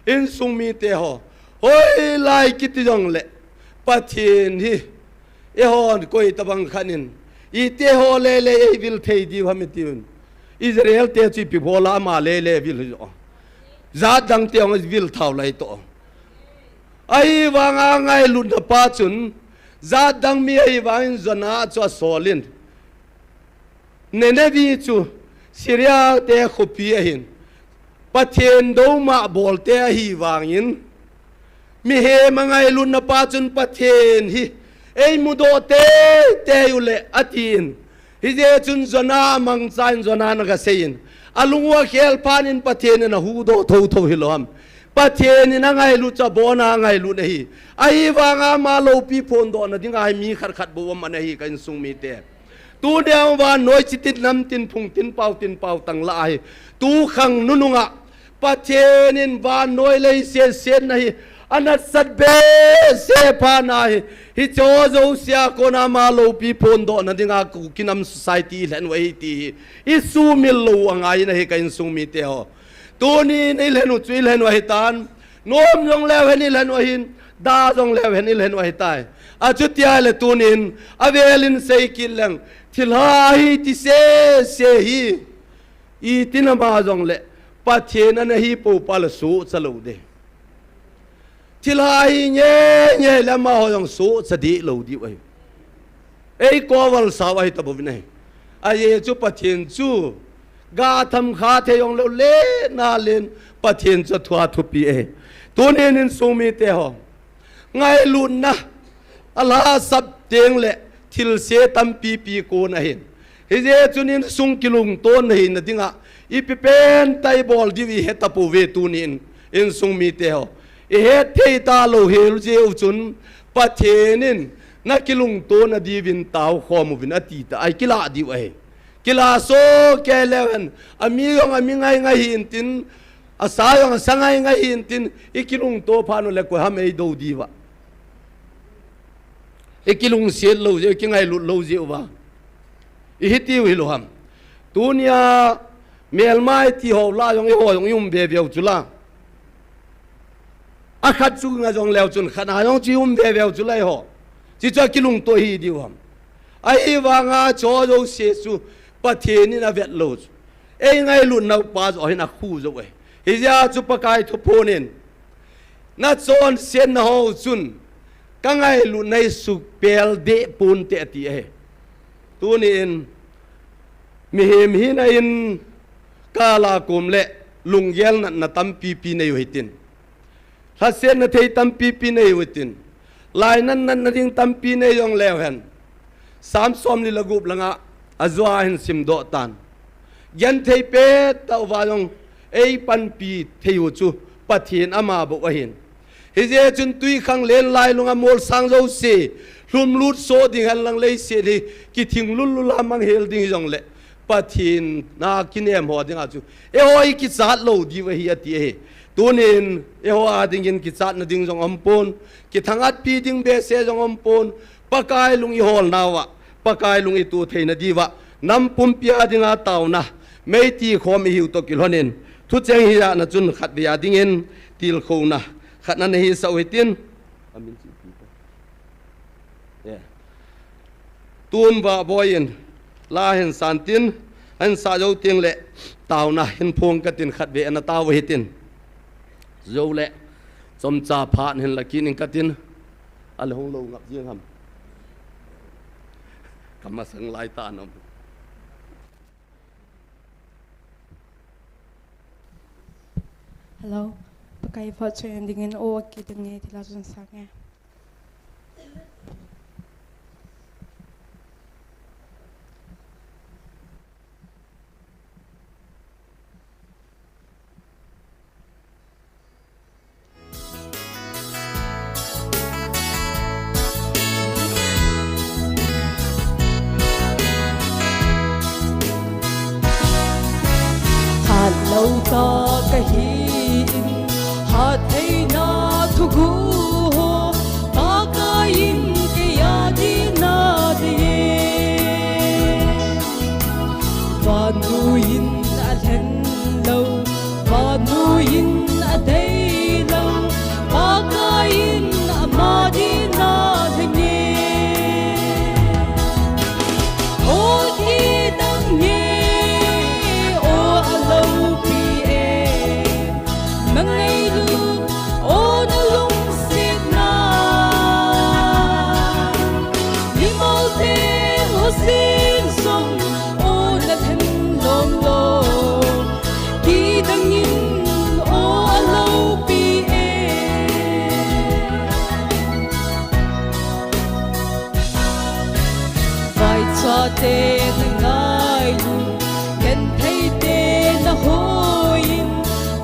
insung mite ho, hoilai kiti jongle, Pathen hi, eihon koi tobang khat in, iti ho lele eivil thei diu ham itiuvin. Israel te chu ipi bol a ama lele vil hijoh. Jat dang te jong vil thou lai toh. Ahivanga ngailutna pa chun, jat dang mi ahivangin Jonah chu asolin. Nineveh chu Syria te khopi ahin, Pathen douma bolte ahivangin, mihem a ngailutna pa chun Pathen hi eimudoh teitei uleh atin. Hijeh chun Jonah amangchan Jonah in agaseiyin, alung u akhel phatnin Pathen in ahuhdoh thouthou hilou ham. Pathen in angailut chu abona angailut ahi. Ahivanga ama loupi phondohna dinga hi mi khat khat bou aman ahi ka insung mite. Tuni a vannoi chitin namtin phungtin pautin pautang lah ahi. Tukhang nununga Pathen in vannoi leiset setna hi anatsat behseh phat nahi. Hicheho jousea kona ama loupi phondohna dinga Kuki nam society ilhen u ahi ti hi isumil lou u angai in ahi ka insung mite ho. Tunin ilhen u chu ilhen u ahitan. Nom jongleu hen ilhen u ahin, da jongleu hen ilhen u ahitai. Achuti ahile tunin, avelin seikit leng, thilha ahi ti sese hi, itin ama jongle, Pathen ana hi poupa le sohcha lou ding. Thilha ahi nge nge le amaho jong sohcha deh lou diu ahi. Eikoval sau ahi tabouvin ahi. Ajeh chu Pathen chu gatham kha thei jongleu le nalen Pathen chu athua thupi ahi. Tunin insung mite ho, ngailutna alhasap tengle thilse tampipi kon ahin. Hijeh chun insung kilungtonna hina dinga Ipi pen tah ibol diu ihet tapouve tunin, insung mite ho. Ihet thei talou hel jeh u chun, Pathen in nakilungtona diuvin taokhom uvin ati ta, ahi kilah diu ahi. Kilah soh kei leu hen, ami jong ami ngai ngai hintin, asa jong asa ngai ngai hintin, ikilungto phat uleh koi ham eidou diuva. Ikilungset lou jeh, ikingailut lou jeh uva. Ihi tiu hilou ham. Tunia melmai ti ho lah jong eiho jong ium veve u chula. Akhat chu nga jong leu chun khat a jong chu ium veve u chula eiho. Chuchu akilungto hi diu ham. Ahivanga chu jouse chu Pathen in avet lou chu. Eingailutnau pa joh hin akhu jou e. Hijeh a chu Pakai thuphon in, nachonsetna ho chun kangailutna hi sukpel deh ponte ati ahi. Tunin, mihem hina in kala kom le lunggel natna tampipi nei u hitin. Lhasetna thei tampipi nei u hitin. Lainat natna ding tampi nei jong leu hen, Sam somli le gup langa ajua hin simdoh tan. Genthei pettah uva jong eipanpi thei u chu Pathen ama bou ahin. Hijeh chun twikhanglen lailunga molsang jouse lhumlut soh ding henlang leiset hi kithing lullul a manghel ding hijongle, Pathen a kinem ho dinga chu eiho hi kichat lou diu ahi ati ahi. Tunin eiho a dingin kichatna ding jong umpon, kithangatpi ding behseh jong umpon, Pakai lung iholnauva, Pakai lung ituh theina diuva, nam pumpi a dinga taona, meiti khom ihiu toh kilhonin, thucheng hijana chun khatvei a dingin tilkhouna khat nahisah u hitin. Tun vahboiyin la hin santin, ahinsah jou tengle taona hin phong katin khatvei ana tao u hitin. Joule chomcha phat hin lakit ing katin, ale hung lou ngap jeng ham. Kamasang lai ta nom. Hello. Pakai vahchoi dingin o akidang nge tila chun sa nge. Hatlou ta kahin, hatheina thuguh ho, Pakaiyin keiya dinga deiye. Vannoi in alhen lou, vannoi in adei lou, Pakaiyin ama dinga lhenge. O kidang nge, o aloupi e, nangailut, o nalungsetna. Nimol te ho sing song, o nalhen lom lom. Kidang in, o aloupi e. Vaicha te nangailut, genthei te nahoiyin,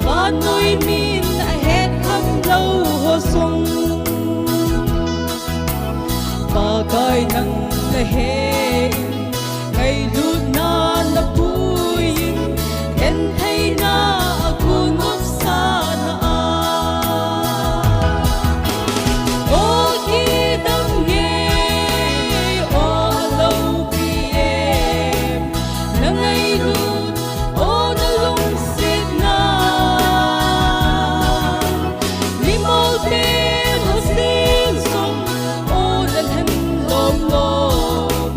vannoi min ahet kham lou ho song. Pakai nang nahen, ngailutna napuiyin, gentheina agu nopsahna a. O kidang nge, o aloupi e, nangailut, o nalungsetna. Nimol te ho sing song, o nalhen lom lom.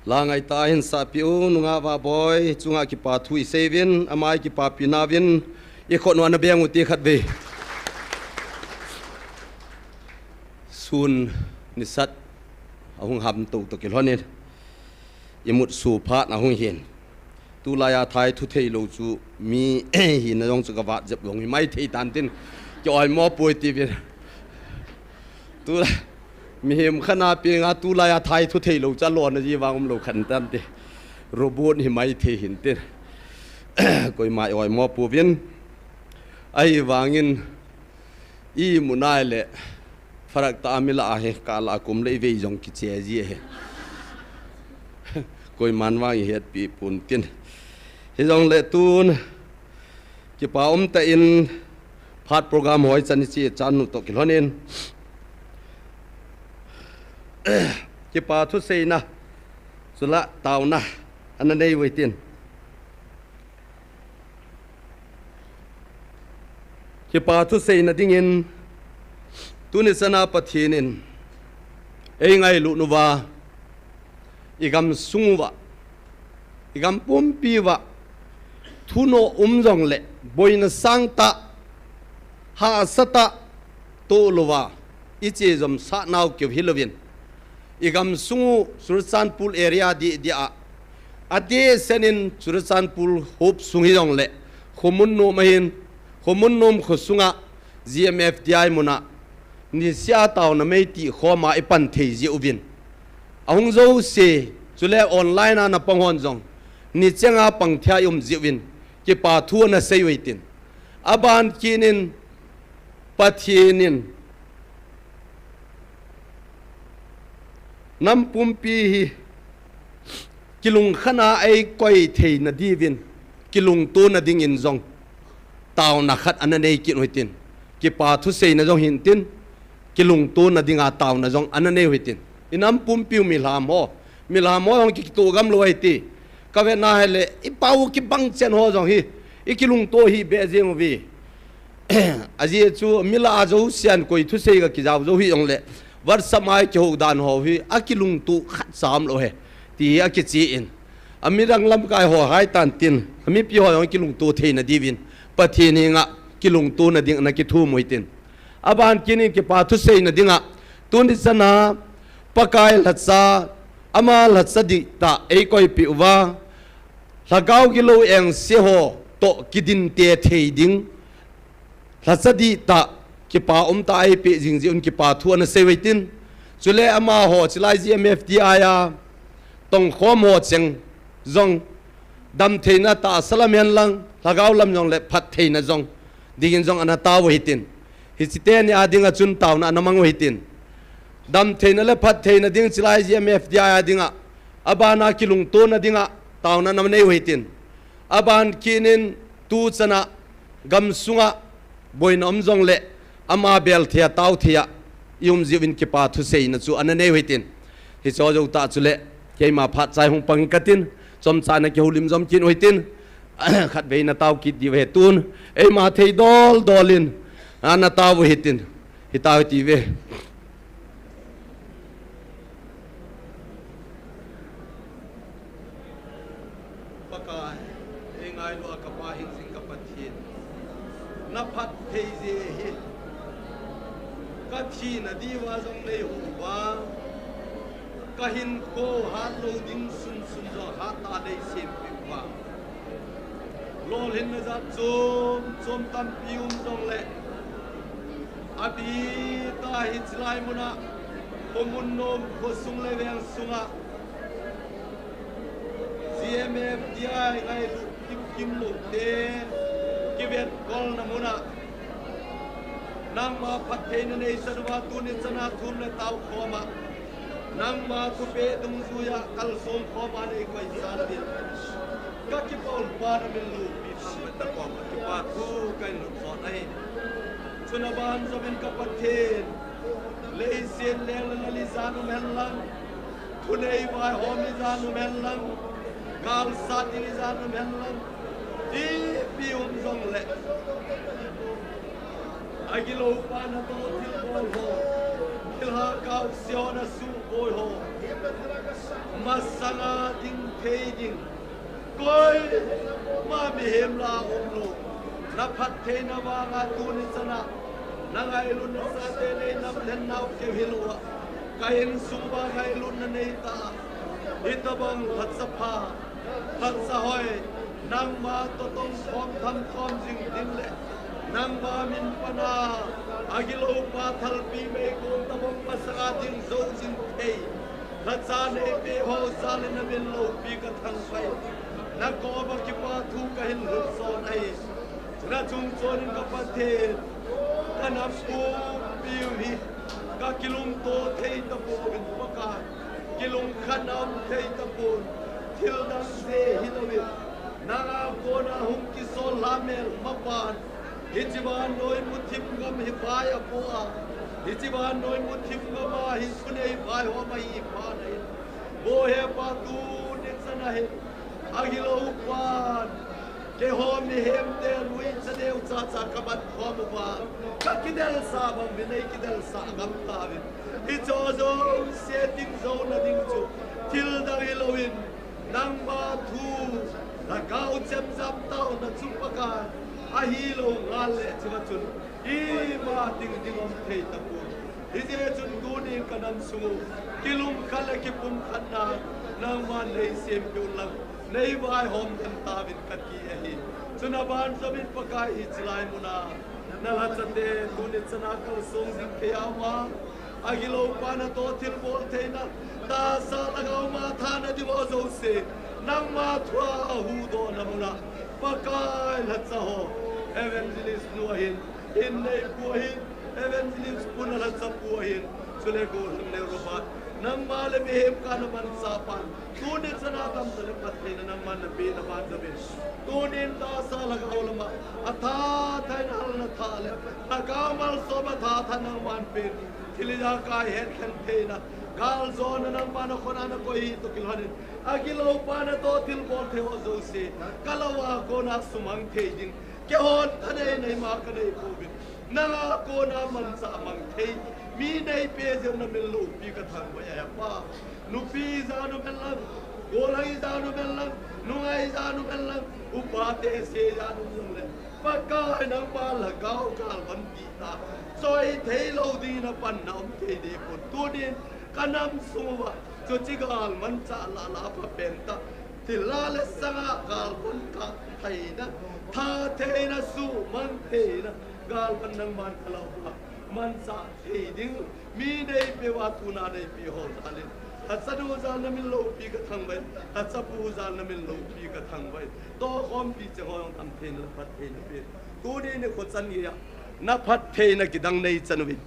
La ngaitah a hin sahpeh u, nungah Vahboi chunga kipa thu isei uvin, ama i kipapi nauvin, i khut u ana beng u ti khatvei. Sun nisat ahung ham tou toh kilhonin, imut su phat ahung hin. Tulai a thai thu theilou chu mi hina jong chu ka vat jep jong hi mai thei tan tin, ki oimo poi ti uvin. Tu mihem khat na penga tulai a thai thu theilou chu alona ji vang umlou khat tan ti. Robot hi mai thei hin tin. Koima i oimo pouvin. Ahivangin imu nai le pharak tah a mi lah a hi kala kum le ivei jong kiche ji ahi. Koiman vang ihetpi pon tin. Hijongle tun kipa umtah in phat program hoi chan iche chan u toh kilhonin, kipa thuseina chule taona ana nei uve tin. Kipa thuseina dingin tuni chana Pathen in eingailut uva, igam sung uva, igam pumpi uva thunoh um jongle boina sangtah, hahsatah toh louva iche jom sah nau keu hilouvin, igam sung u Churachandpur area dih dih a, adehset in Churachandpur hop sung hijongle Khomunnom ahin, Khomunnom kho sunga G M F D I muna nisea taona meitih khoma ipan thei jeh uvin, ahung jouse chule online a napang hon jong nichenga pang thei a ium jeh uvin kipa thu ana sei uve tin. Aban kit in Pathen in nam pumpi hi kilungkhat a eikoi theina diuvin kilungtona dingin jong taona khat ana nei kit uve tin. Kipa thuseina jong hin tin, kilungtona dinga taona jong ana nei uve tin. Inam pumpiu milham ho, milham ho jong kikitoh gamlou ahi ti. Kavetna hile ipau kibang chen ho jong hi ikilungto hih beh jeng uve. Ajeh chu mi lah a jousen koi thusei ga kijao jou hijongle WhatsApp a ikihou dan ho hi akilungto khatcha umlou ahi ti akichen, ami dang lamkai ho hai tan tin, amipi ho jong kilungto theina diuvin Pathen henga kilungtona ding ana kithum uve tin. Aban kit in kipa thuseina dinga tuni chana Pakai lhacha, ama lhacha dihtah eikoipeh uva, lhagao gilou engse ho toh kidinte thei ding lhacha dihtah kipa umtah a eipeh jing jeh un kipa thu ana sei uve tin. Chule amaho chilai G M F D I a tongkhom ho cheng jong damtheina tahsa lam hen lang lhagao lam jongle phattheina jong dingin jong ana tao uve tin. Hiche teni a dinga chun taona ana mang uve tin. Damtheina le phattheina ding chilai G M F D I a dinga, abana kilungtona dinga taona ana nei uve tin. Aban kit in tu chana gamsunga boina um jongle ama bel thei a tao thei a ium jeh uvin kipa thuseina chu ana nei uve tin. Hiche jou tah chule keima phat chai hung pang katin, chomcha na kihoulim jom kit uve tin. Khatvei na tao kit diu ahi tun, eima thei dol dol in ana tao uve tin. Hitao hite. Pakai, eingailu a kapa hingjing ka Pathen, naphatthei jeh hi kathina diuva jong neihou uva, kahinkho hatlou ding sunsun jong hattah a neisempeh uva, lolhinna jat chom chom tampi um jongle, abitah a hiche lai muna, Khomunnom khosung le veng sunga G M F D I ngailut kimkim lou te, kivetkolna muna, nangma phattheina neisah uva tuni chana thum le tao khoma, nangma thupeh dungjuiya kalsong khoma neikoi sah uvin, kakipah un Pa, namin loupi khang le ta koma kipa thu kahin lut jot ahi. Chuna ban jouvin ka Pathen, leiset leng le lal ijat um hen lang, thunei vaihom ijat um hen lang, galsat ding ijat um hen lang, ipi um jongle, agilou pa natoh thilbol ho, Lhagao Zion a suboi ho masanga ding thei ding, koima mihem la umlou. Na phattheina vanga tuni chana na ngailutna sate nei nam lhen nau keu hilouva, ka insung uva ngailutna nei ta. Hitabang lhacha pha, lhacha hoi, nangma toh tong khom tham khom jing ding le nangma min pana agilou pa thalpi meikong tabang masanga ding jou jing thei lhacha neipe ho jal in na min loupi ka thangvah in, na koma kipa thu ka hin lhut son ahi. Na chung chon in ka Pathen, ka nam pumpi u hi ka kilungto thei tapouvin Pakai, kilungkhat na um thei tapon, thil dang se hilouvin nanga kona hung kisol lha mel mapan, hiche vannoi muthim gam hi vai apo a, hiche vannoi muthim gam a hi thunei vaihom ahi phat ahin, vo he Pa, tuni chana hi agilou pan keiho mihem te lui chadeu chacha ka bat khom uva, ka kidelsah bang uvin nei kidelsah gam tauvin. Hicho jouse ding jouna ding chu thil dang hilouvin nangma thu, Lhagao chemjam taona chu Pakai, ahilou ngal le chunga chun ima ding ding um thei tapon. Hijeh chun tunin ka nam sung u kilungkhat le kipumkhatna nangman nei sempeh un lang, nei vaihom den tauvin kati ahi. Chuna ban jouvin Pakai, hiche lai muna na lhachate tuni chana kalsong jing thei a um a, agilou pa natoh thilbol theina, tahsa lhagao ma thana ding ho jouse nangma thua ahuhdohna muna Pakai, lhacha ho, evangelist nu ahin, hin neipu ahin, evangelist pu na lhacha pu ahin, chule gollhang neo Robert, nangma le mihem kana manchah pan, tuni chana damna le phattheina nangman napeh na ban jouvin, tunin tahsa lhagao lama atha tha in halna tha le lhagao malsom atha tha nangman pen, thil ijakai hetkhen theina, galjona nangma nakhut a nakoi hi toh kilhonin, agilou pa natoh thilbol thei ho jouse ka lou a kona sumang thei ding, keihon thanei neima ka neipouvin, nanga kona manchah mang thei mi neipe jeh un na min loupi ka thangvah e Pa. Nupi ijat um hen lang, gollhang ijat um hen lang, nungah ijat um hen lang, upate ase ijat um jongle, Pakai, nangma lhagao galvan dih tah, choi theilou dingin apanna um thei dehpon, tunin ka nam sung uva chuche gal manchah lah lah a phapen tah, thilha le sanga galvan kah theina, tha theina, suhmang theina galvan nangman ka lou uva manchah thei ding mi neipeh uva tuna neipeh ho jal in, lhachanu jal na min loupi ka thangvah in, lhachapu jal na min loupi ka thangvah in, tohkhompi cheng ho jong tam theina le phattheina pen, tuni nikho chan geiya na phattheina kidang nei chan uvin,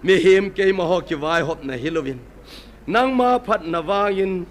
mihem keima ho kivaihopna hilouvin, nangma phatna vangin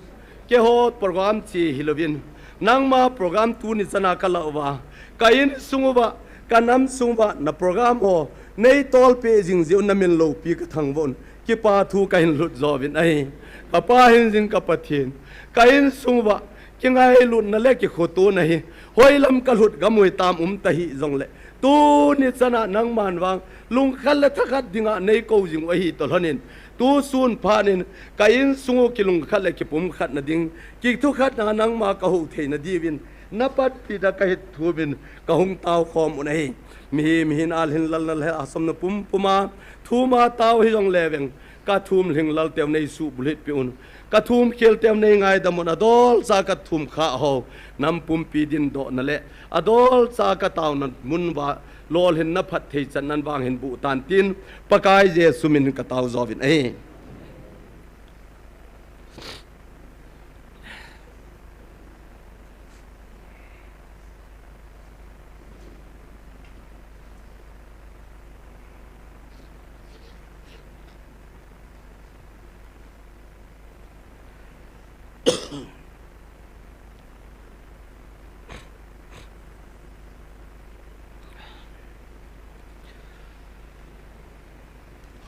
keiho program che hilouvin, nangma program tuni chana ka lah uva, ka insung uva, ka nam sung uva na program ho nei tolpeh jing jeh un na min loupi ka thangvah un, kipa thu ka hin lhut jouvin ahi. Ka Pa hingjing ka Pathen, ka insung uva kingailutna le kikhotona hi hoilam ka lhut gam u hitam um tahih jongle, tuni chana nangman vang lungkhat le thakhat dinga nei kou jing u ahi toh lhonin, tusun phatnin ka insung u kilungkhat le kipumkhatna ding, kithukhatna nangma ka hou theina diuvin, na patpi da ka hetthuvin ka hung taokhom un ahi. Mihem hin alhin lalna le asomna pumpuma thuma tao hijongle veng, ka thum lhinglal teu nei suhbulhit peh un, ka thum khel teu nei ngaidam un, adolcha ka thum khah ho nam pumpi dindohna le adolcha ka taona mun uva lolhinna phatthei chan nan vang hin boh tan tin, Pakai Jesu min ka tao jouvin ahi.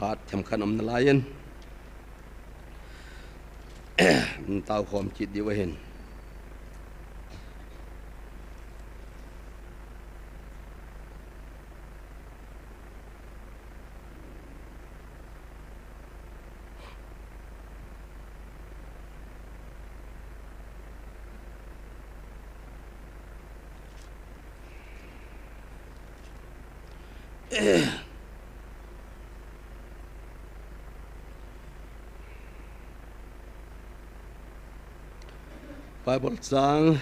Phat themkhat um nalaiyin, taokhom kit diu ahin. Bible chang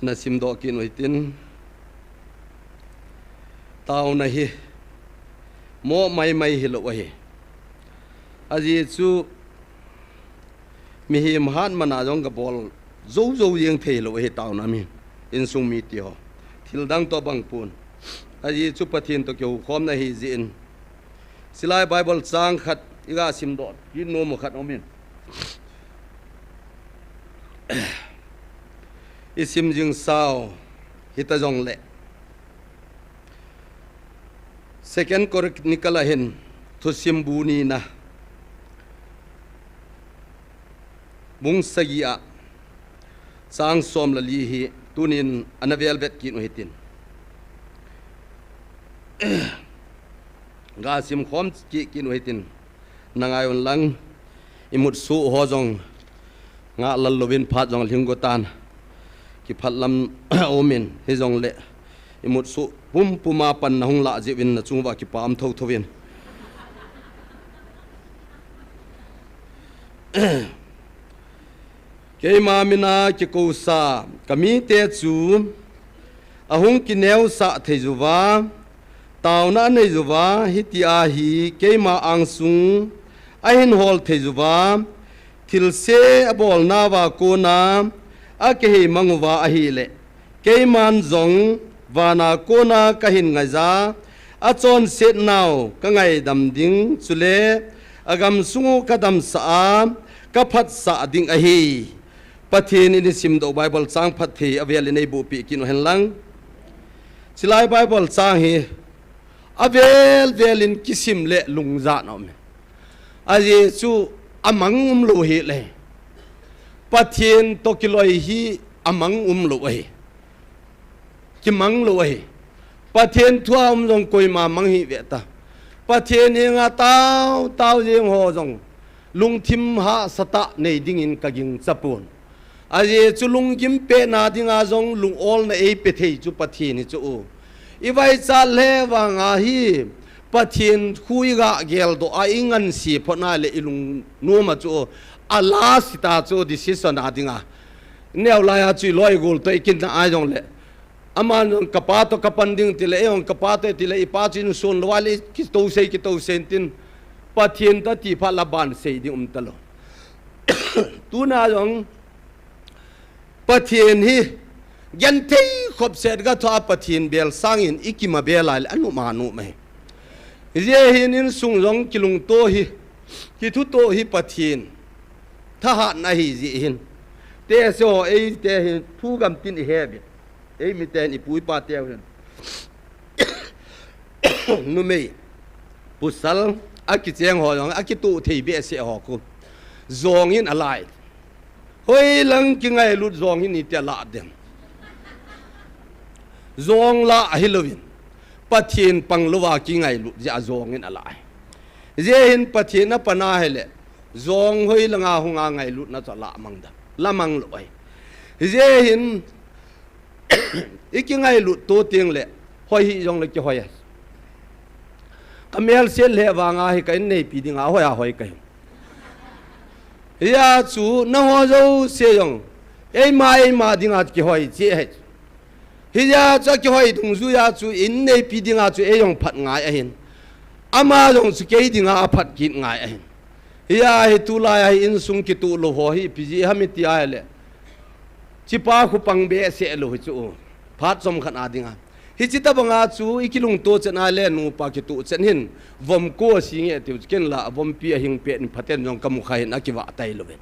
na simdoh kit u hitin, taona hi moh maimai hilou ahi. Ajeh chu mihem hat mana jong gabol jou jou jeng thei lou ahi taona mi, insung mite ho. Thil dang toh bang pon. Ajeh chu Pathen toh kihoukhomna ahi jeh in. Chulai Bible chang khat iga simdoh kit nom u khat aumin. Isim jing sau hita jongle, Second Chronicle a hin Thusim bu nina, bung sagi a, chang som le li hi tunin ana velvet kit u hitin. Ga simkhom kit kit u hitin. Na ngai un lang, imut suh ho jong ngah lal louvin phat jong lhing go tan. Kiphat lam aumin, hijongle imut suh pumpum a pan na hung lah jeh uvin na chung uva kipa um thotho in. Keima mina kikousa ka mite chu ahung kineosah thei uva, taona anei uva, hitia hi keima angsung ahin hol thei uva, thilse abolnauva kona akihei mang uva ahile, keiman jong vana kona kahin ngaija, achonsetnau kangaidam ding, chule agamsung u kadamsah a, kaphatsah ding ahi. Pathen in isimdoh Bible chang phatthei avel in eiboh peh kit u hen lang. Chulai Bible chang hi avel vel in kisim le lungjan aume. Ajeh chu amang umlou hile, Pathen toh kiloi hi amang umlou ahi. Kimang lou ahi. Pathen thu a um jong koima mang hih ve ta. Pathen henga tao tao jeng ho jong lungthim hahsatah nei dingin ka gingcha pon. Ajeh chu lunggim pehna dinga jong lung-olna eipe thei chu Pathen hi chu. Ivaichat le vanga hi Pathen khu iga geldoh a, ingansi phot na le ilungnom a chu, a last ta chu decision a dinga. Neo laiya chu iloi gol toh ikinah a jongle, aman jong kapa toh kapan ding tile, ei jong kapa toh tile, ipa chu insun lou a le, kitousei, kitousei intin, Pathen toh ti phat la ban sei ding um talou. Tuna jong Pathen hi genthei khopset ga thoh a Pathen bel sangin ikima bel a le, anom anom ahi. Hijeh hin insung jong kilungto hi, kithuto hi Pathen thahatna ahi jeh hin. Tehse ho eite hin thu gamtin ihe uvin. Eimiten ipu ipa teu hin. Numei, pasal, akicheng ho jong, akitoh thei behseh ho khu jong in alai. Hoilang kingailut jong hin iti alah dem. Jong lah ahilouvin, Pathen pang louva kingailut jeh a jong in alai. Hijeh hin Pathen apan ahile, jong hoilanga hunga ngailutna chu alah mang dem. Lah mang lou ahi. Hijeh hin, ikingailut to tengle, hoi hih jongle kihoi ahi. Kamelset le vanga hi ka inneipi dinga hoi a hoi kahi. Hijeh chun nangho jouse jong eima, eima dinga kihoi cheh ahi. Hijeh chun akihoi dungjuiya chu inneipi dinga chu ei jong phat ngai ahin. Ama jong chu kei dinga aphat kit ngai ahin. Hijeh hin tulaiya hi insung kitoh lou ho hi ipi jeh ham iti ahile, chipa khu pang behseh lou hi chu, phat chomkhat a dinga. Hiche tobanga chu ikilungto chet ahile nupa kitoh chet hin vom ko asi nge tiu chu ken la vompi ahing pet in phaten jong kamu kha hin akivah tailou vin.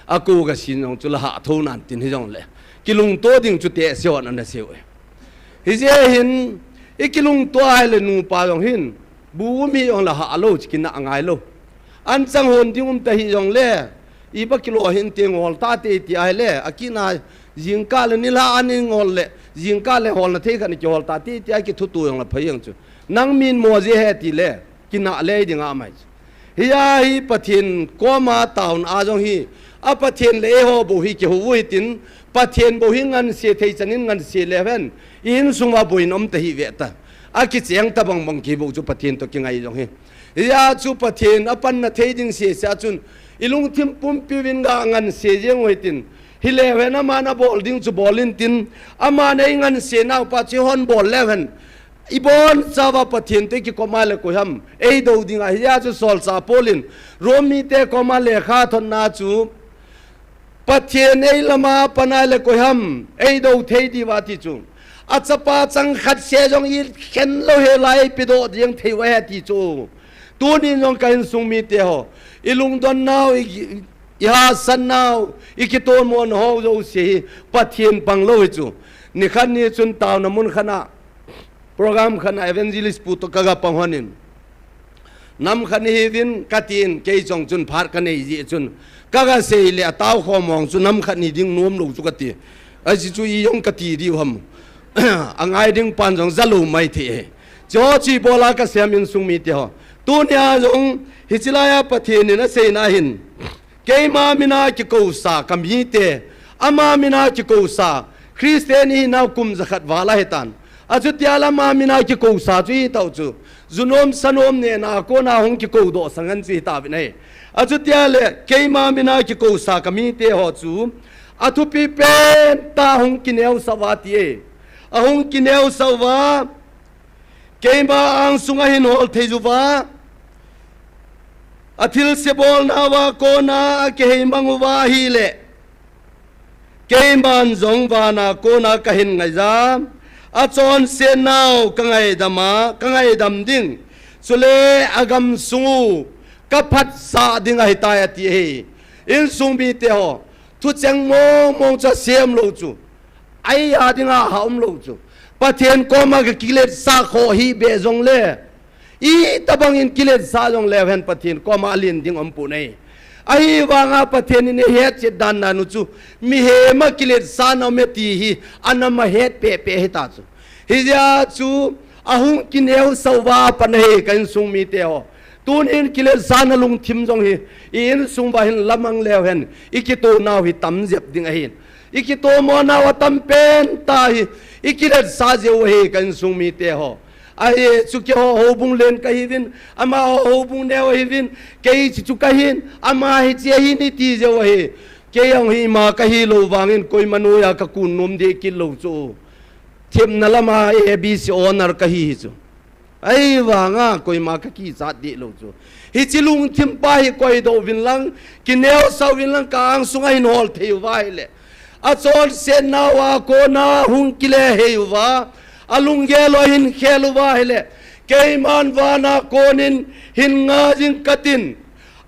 Ako gasin jong chu la hah thou nan tin hijongle, kilungto ding chu tehse hon ana sei uve. Hijeh hin ikilungto ahile nupa jong hin bu um hih jongle hah lou chu kinah angai lou. Anchang hon ding um ta hih jongle, iba kilo hin te ngol tate iti ahile, akina jingkah le nilhah a ningol le, jingkah le holna thei khat ni kihol tate iti a kithuto jongle phai jeng chu. Nang min mo jeh ahi tile, kinah lei dinga amai chu. Hijeh hin Pathen koma taona a jong hi, A Pathen le eiho bou hi kihou u hitin, Pathen bou hi nganse thei chanin nganse leuhen, i insung uva boina um tahih ve ta. Akicheng tabang bang kibou chu Pathen toh kingai jong hi. Hijeh chun Pathen apanna thei ding sese a chun, i lungthim pumpi uvin ga nganse jeng u hitin, hileuhen aman abol ding chu bol intin, aman ei nganse naupa chu hon bol leuhen, ibonchauva Pathen toh ikikoma le koi ham eidou ding ahi. Hijeh chun solchah Paul in Rom mite koma lekha thotna chu, Pathen ei lama pana le koi ham eidou thei diu va ti chu, achapa chang khat se jong ikhen lou hela eipedoh ding thei u ahi ti chu. Tunin jong ka insung mite ho, i lungdon nau, i, i hahsat nau, i kitomona ho jouse hi Pathen pang lou hi chu. Nikhat ni chun taona mun khat a, program khat a evangelist pu toh ka ga pang honin, nam khat ni hiuvin katin, kei jong chun phat ka nei jeh chun ka ga sei le atao khom mong chu nam khat ni ding nom lou chu kati. Ajeh chu i jong kati diu ham. Angai ding pan jong ja lou mai thei e. Chu chu ibola ka sem insung mite ho, tunia jong hiche laiya Pathen in aseina hin, keima mina kikousa ka mite, ama mina kikousa Christian ihinau kum jakhat val ahitan. Achutia le ama mina kikousa chu hitau chu, junom sanom nena kona hung kikoudoh sangan chu hitauvin ahi. Achutia le keima mina kikousa ka mite ho chu, athupi pentah hung kineosah uva ti e. Ahung kineosah uva, keima angsunga hin hol thei uva, athilse bolnauva kona akiheimang uva ahile, keiman jong vana kona kahin ngaija, achonsetnau ka ngaidam a, ka ngaidam ding, chule agamsung u ka phatsah ding ahitai ati ahi. Insung mite ho, thucheng mong mong chu asem lou chu, ahi a dinga ha um lou chu, Pathen koma ka kiletsah khoh hih beh jongle, itobang in kiletsah jongleu hen Pathen koma alen ding umpon ahi. Ahivanga Pathen in eihetchet dan dan u chu, mihem a kiletsahna um e ti hi anam a het pehpeh hita chu. Hijeh chun ahung kineosah uva apan ahi ka insung mite ho. Tunin kiletsahna lungthim jong hi i insung uva hin lamang leu hen, i kitonau hi tam jep ding ahin. I kitomonau atam pentah hi i kiletsah jeh u ahi ka insung mite ho. Ahi chu keiho houbung len kahiuvin, amaho houbung neo ahiuvin, kei hiche chu kahin, ama hiche ahin iti jeh u ahi. Kei jong hi ima kahilou vangin koima noiya kakun nom deh kit lou chu. Themna lama A B C owner kahi hi chu. Ahivanga koima kakichat deh lou chu. Hiche lungthim pa hi koidoh uvin lang, kineosah uvin lang, ka angsunga hin hol thei uva ahile, achonsetnauva kona hung kile hei uva, alunggel u ahin khel uva ahile, keiman vana konin hin nga jing katin,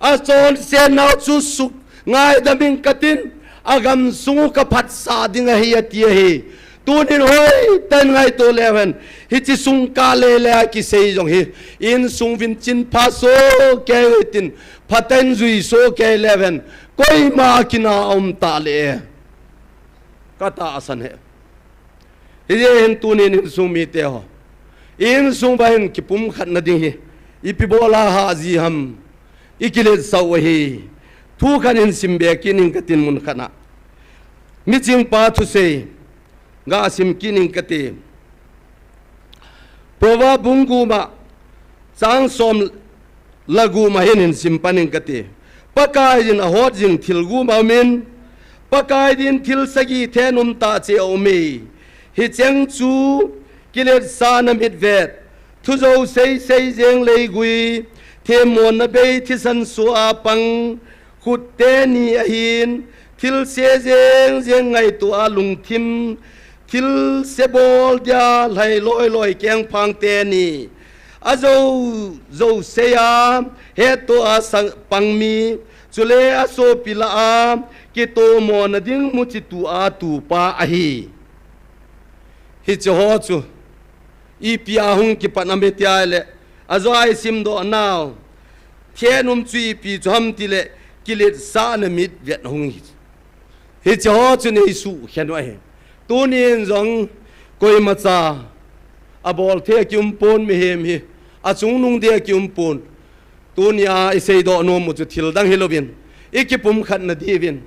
achonsetnau chu suk ngaidam ing katin, agamsung u ka phatsah ding ahi ati ahi. Tunin hoitah in ngaito leu hen, hiche sung kah lele a kisei jong hi, insung uvin chinpha soh kei u hitin, phatah in jui soh kei leu hen, koima akina aum tah le e, katahsan e. Hijeh hin tunin insung mite ho, insung uva hin kipumkhatna ding hi ipi bola hahji ham, i kiletsah u ahi. Thu khat hin simbe kit ing katin mun khat a, michingpa thusei ga sim kit ing kati. Proverb bung gup a, chang som le gup a hin hin sim pan ing kati. Pakaiyin ahot jing thil gup aumin, Pakai din thil sagi thenum tah cheh aume. Hicheng chu kiletsahna mitvet, thujou seisei jeng leigui, themmona bei thisan soh a pang, khut teni ahin, thilse jeng jeng ngaito a lungthim, thilse bol dia lhai loi loi kengphang teni, ajou jou seiya hetto a sang pang mi, chule asopi lah a kitomona ding muchi tu a tupa ahi. Hiche ho chu ipi a hung kipan ham iti ahile, ajo a i simdoh nau thenum chu ipi chu ham tile, kiletsahna mitvet hung hi. Hiche ho chu nei suhkhen u ahi. Tunin jong koimacha abol thei akium pon, mihem hi achungnung ding akium pon. Tunia i seidoh nom u chu thil dang hilouvin, i kipumkhatna diuvin,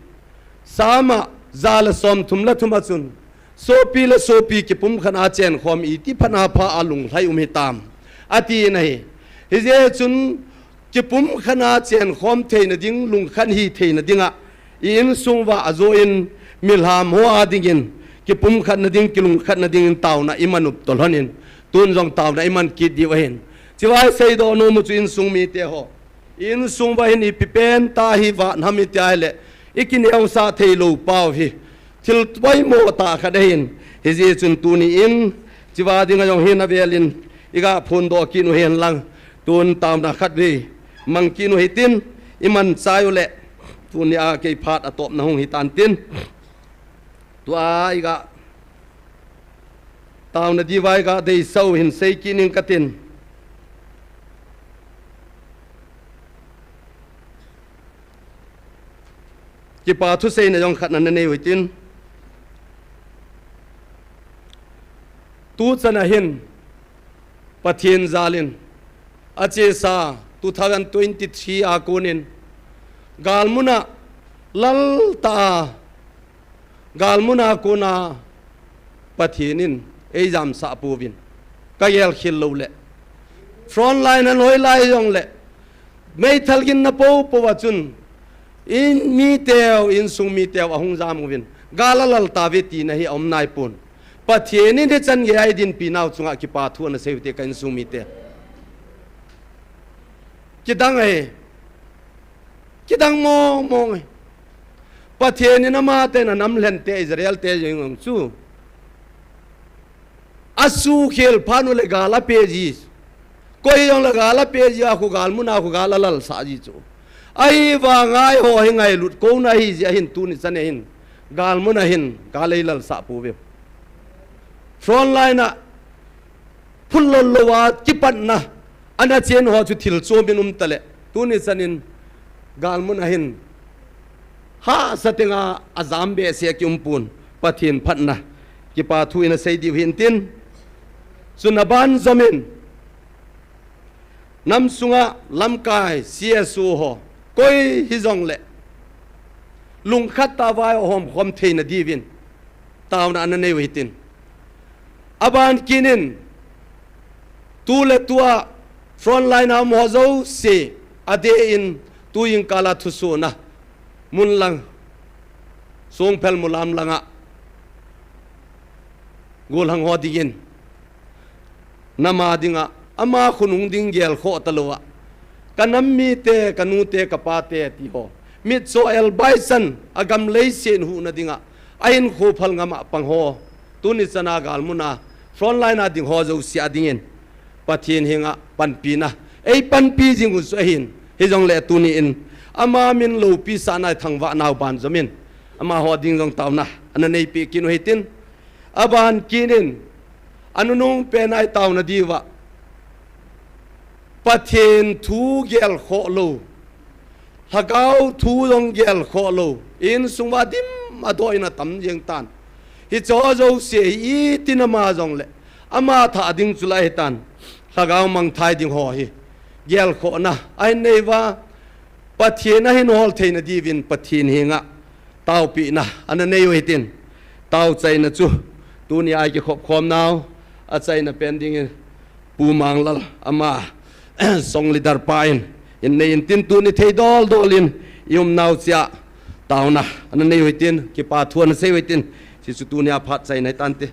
sama ja le somthum le thum a chun, sopi le sopi kipumkhatna chenkhom iti phatna pha a lunglhai um hitam, ati in ahi. Hijeh chun kipumkhatna chenkhom theina ding, lungkhat hi theina dinga, i insung uva ajo in, milham ho a dingin, kipumkhatna ding, kilungkhatna dingin taona i man up tolhon in, tun jong taona i man kit diu ahin. Chivai seidoh nom u chu insung mite ho. Insung uva hin ipi pen tah hi vat ham iti ahile, i kineosah thei lou pau hi thil poimo tah khat ahin. Hijeh chun tuni in, chiva dinga jong hin avel in, i ga phondoh kit u hen lang, tun taona khatvei mang kit u hitin, i man chai u le, tuni a kei phat atopna hung hitan tin. Tua i ga taona diuva i ga deisah u hin sei kit ning katin. Kipa thuseina jong khat na nei u hitin. Tu chan a hin Pathen jal in achesa two thousand twenty-three a kon in galmun a lal tah a, galmun a kon a Pathen in ei jamsah pouvin, ka gelkhel lou le. Front line a hoilai jong le, meithal ginna popo a chun, in miteu, insung miteu ahung jam uvin, gal alal tauve tina hi aum naipon. Pathen in hichan gei a i dinpi nau chunga kipa thu ana sei u hite ka insung mite. Kidang ahi. Kidang mong mong ahi. Pathen in ama te na nam lhen te Israel te jeng ang chu. Asukhel phat u le gal ape ji. Koi jong le gal ape ji a khu galmun a khu gal alal sah ji chu. Ahivang a eiho hi ngailut kouna ahi ji a hin tuni chan a hin galmun a hin gal ei lal sah pouve. Front line a phun lou lou a kipatna ana chen ho chu thil chom in um ta le. Tuni chan in galmun a hin hahsa teng a ajam behseh a ki um pon, Pathen phatna kipa thu in asei diu hin tin. Chun aban jom in, nam sunga lamkai C S O ho, koi hijong le, lungkhat tah a vai ahom khom theina diuvin taona ana nei u hitin. Aban kit in, tu le tu a front line a um ho jouse, adeh in tu jingkal a thusoh na mun lang, Songphel Mulam langa gollhang ho dingin, nam a dinga, ama khonung ding gelkhoh talou a, ka nam mite, ka nute, ka pate ti ho, mitcho el baisan, agam leiset huhna dinga ahinkho phal ngam a pang ho, tuni chan a galmun a front line a ding ho jouse a dingin Pathen henga panpina ei panpi jing u chu ahin. Hijong le tuni in ama min loupi sahna i thangvah nau ban jom in, amaho ding jong taona ana neipeh kit u hitin. Aban kit in, anunung pen a i taona diuva, Pathen thu gelkhoh lou, Lhagao thu jong gelkhoh lou, insung uva dim a doh in atam jeng tan. Hiche ho jouse hi iti na ma jong le, ama thah ding chu lah hitan. Lhagao mangthai ding ho hi gelkhohna ahin nei uva, Pathen ahin hol theina diuvin Pathen henga taopehna ana nei u hitin. Taochaina chu tuni a i kikhop khom nau, achaina pen dingin Pu Manglal ama song leader pa in, in nei in tin tuni thei dol dol in i um nau chia taona ana nei u hitin, kipa thu ana sei u hitin, hichu tuni a phat chaina hitante.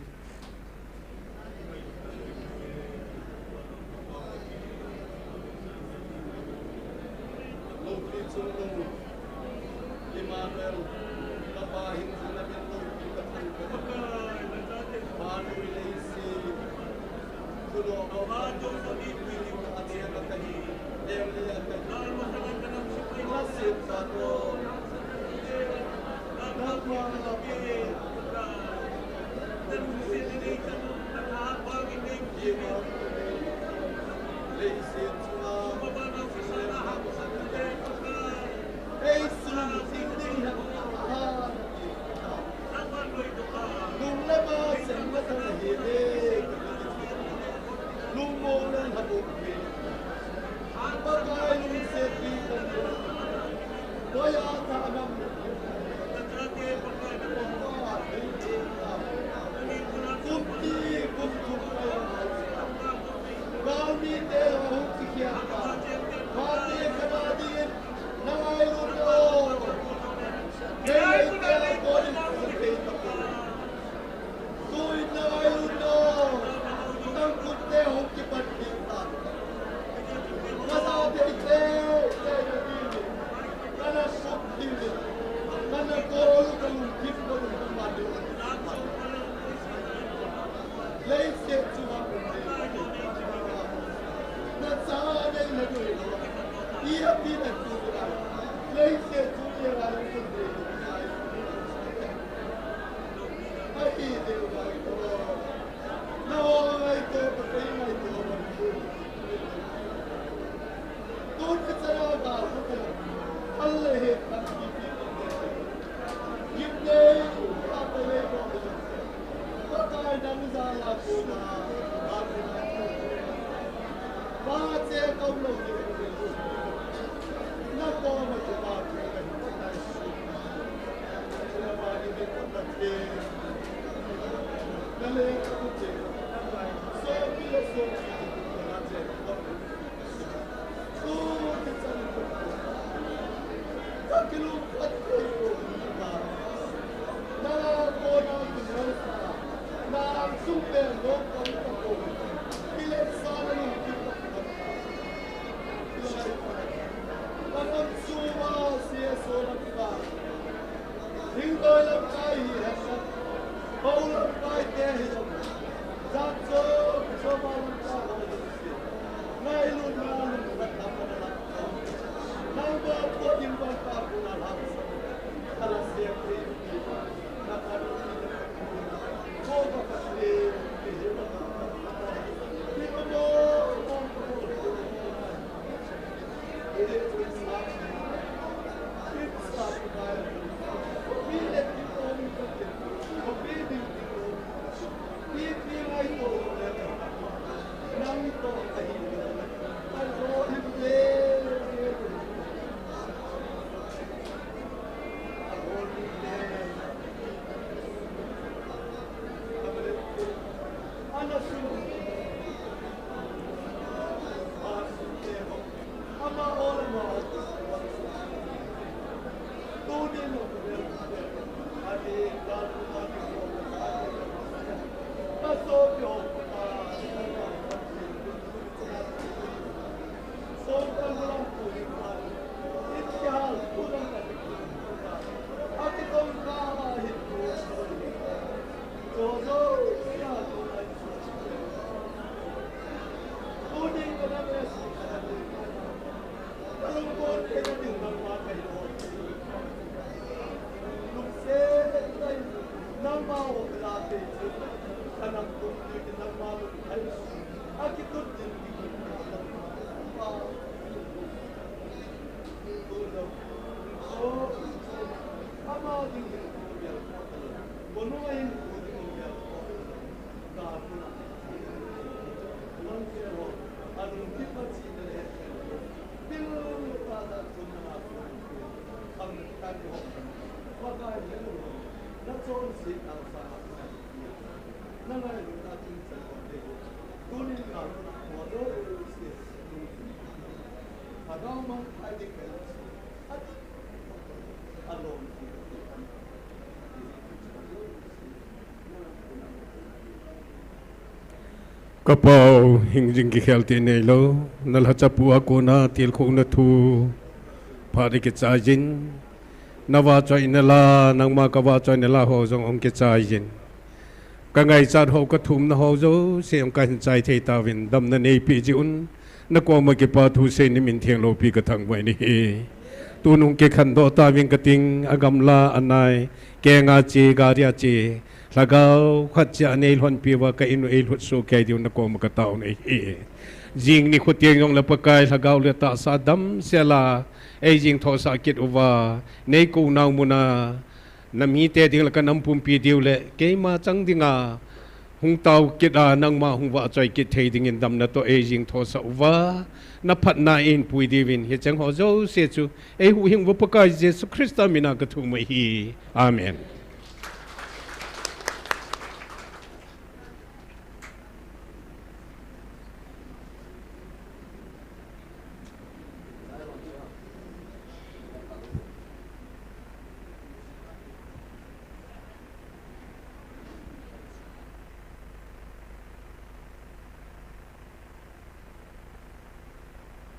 Ka Pa u, hingjing kikhel tah neilou, na lhacha pu a kona tilkhouna thu phat ding kichai jin, na vahchoina la, nangma ka vahchoina la ho jong hung kichai jin. Ka ngaichat ho, ka thumna ho jouse jong kahin chai thei tauvin, damna neipeh jeh un, na koma kipa thu seiyin na min theng loupi ka thangvah in ahi. Tun hung kikhandoh tauving kating, agamla, anai, kenga che, gari a che, lhagao khat cha nei lhonpi uva ka in u ei lhut soh kei diu na koma ka tao in ahi. Jing nikho teng jong le Pakai lhagao le tahsa damsel a ei jing thosah kit uva, nei kou nau mun a, na mite ding le ka nam pumpi diu le keima chang dinga Hung tao kit a, nangma hung vahchoi kit thei dingin damna toh eijing thosah uva, naphatna in pui diuvin, hicheng ho jouse chu eihuhhing uva Pakai Jesu Christa mina kathum u ahi. Amen.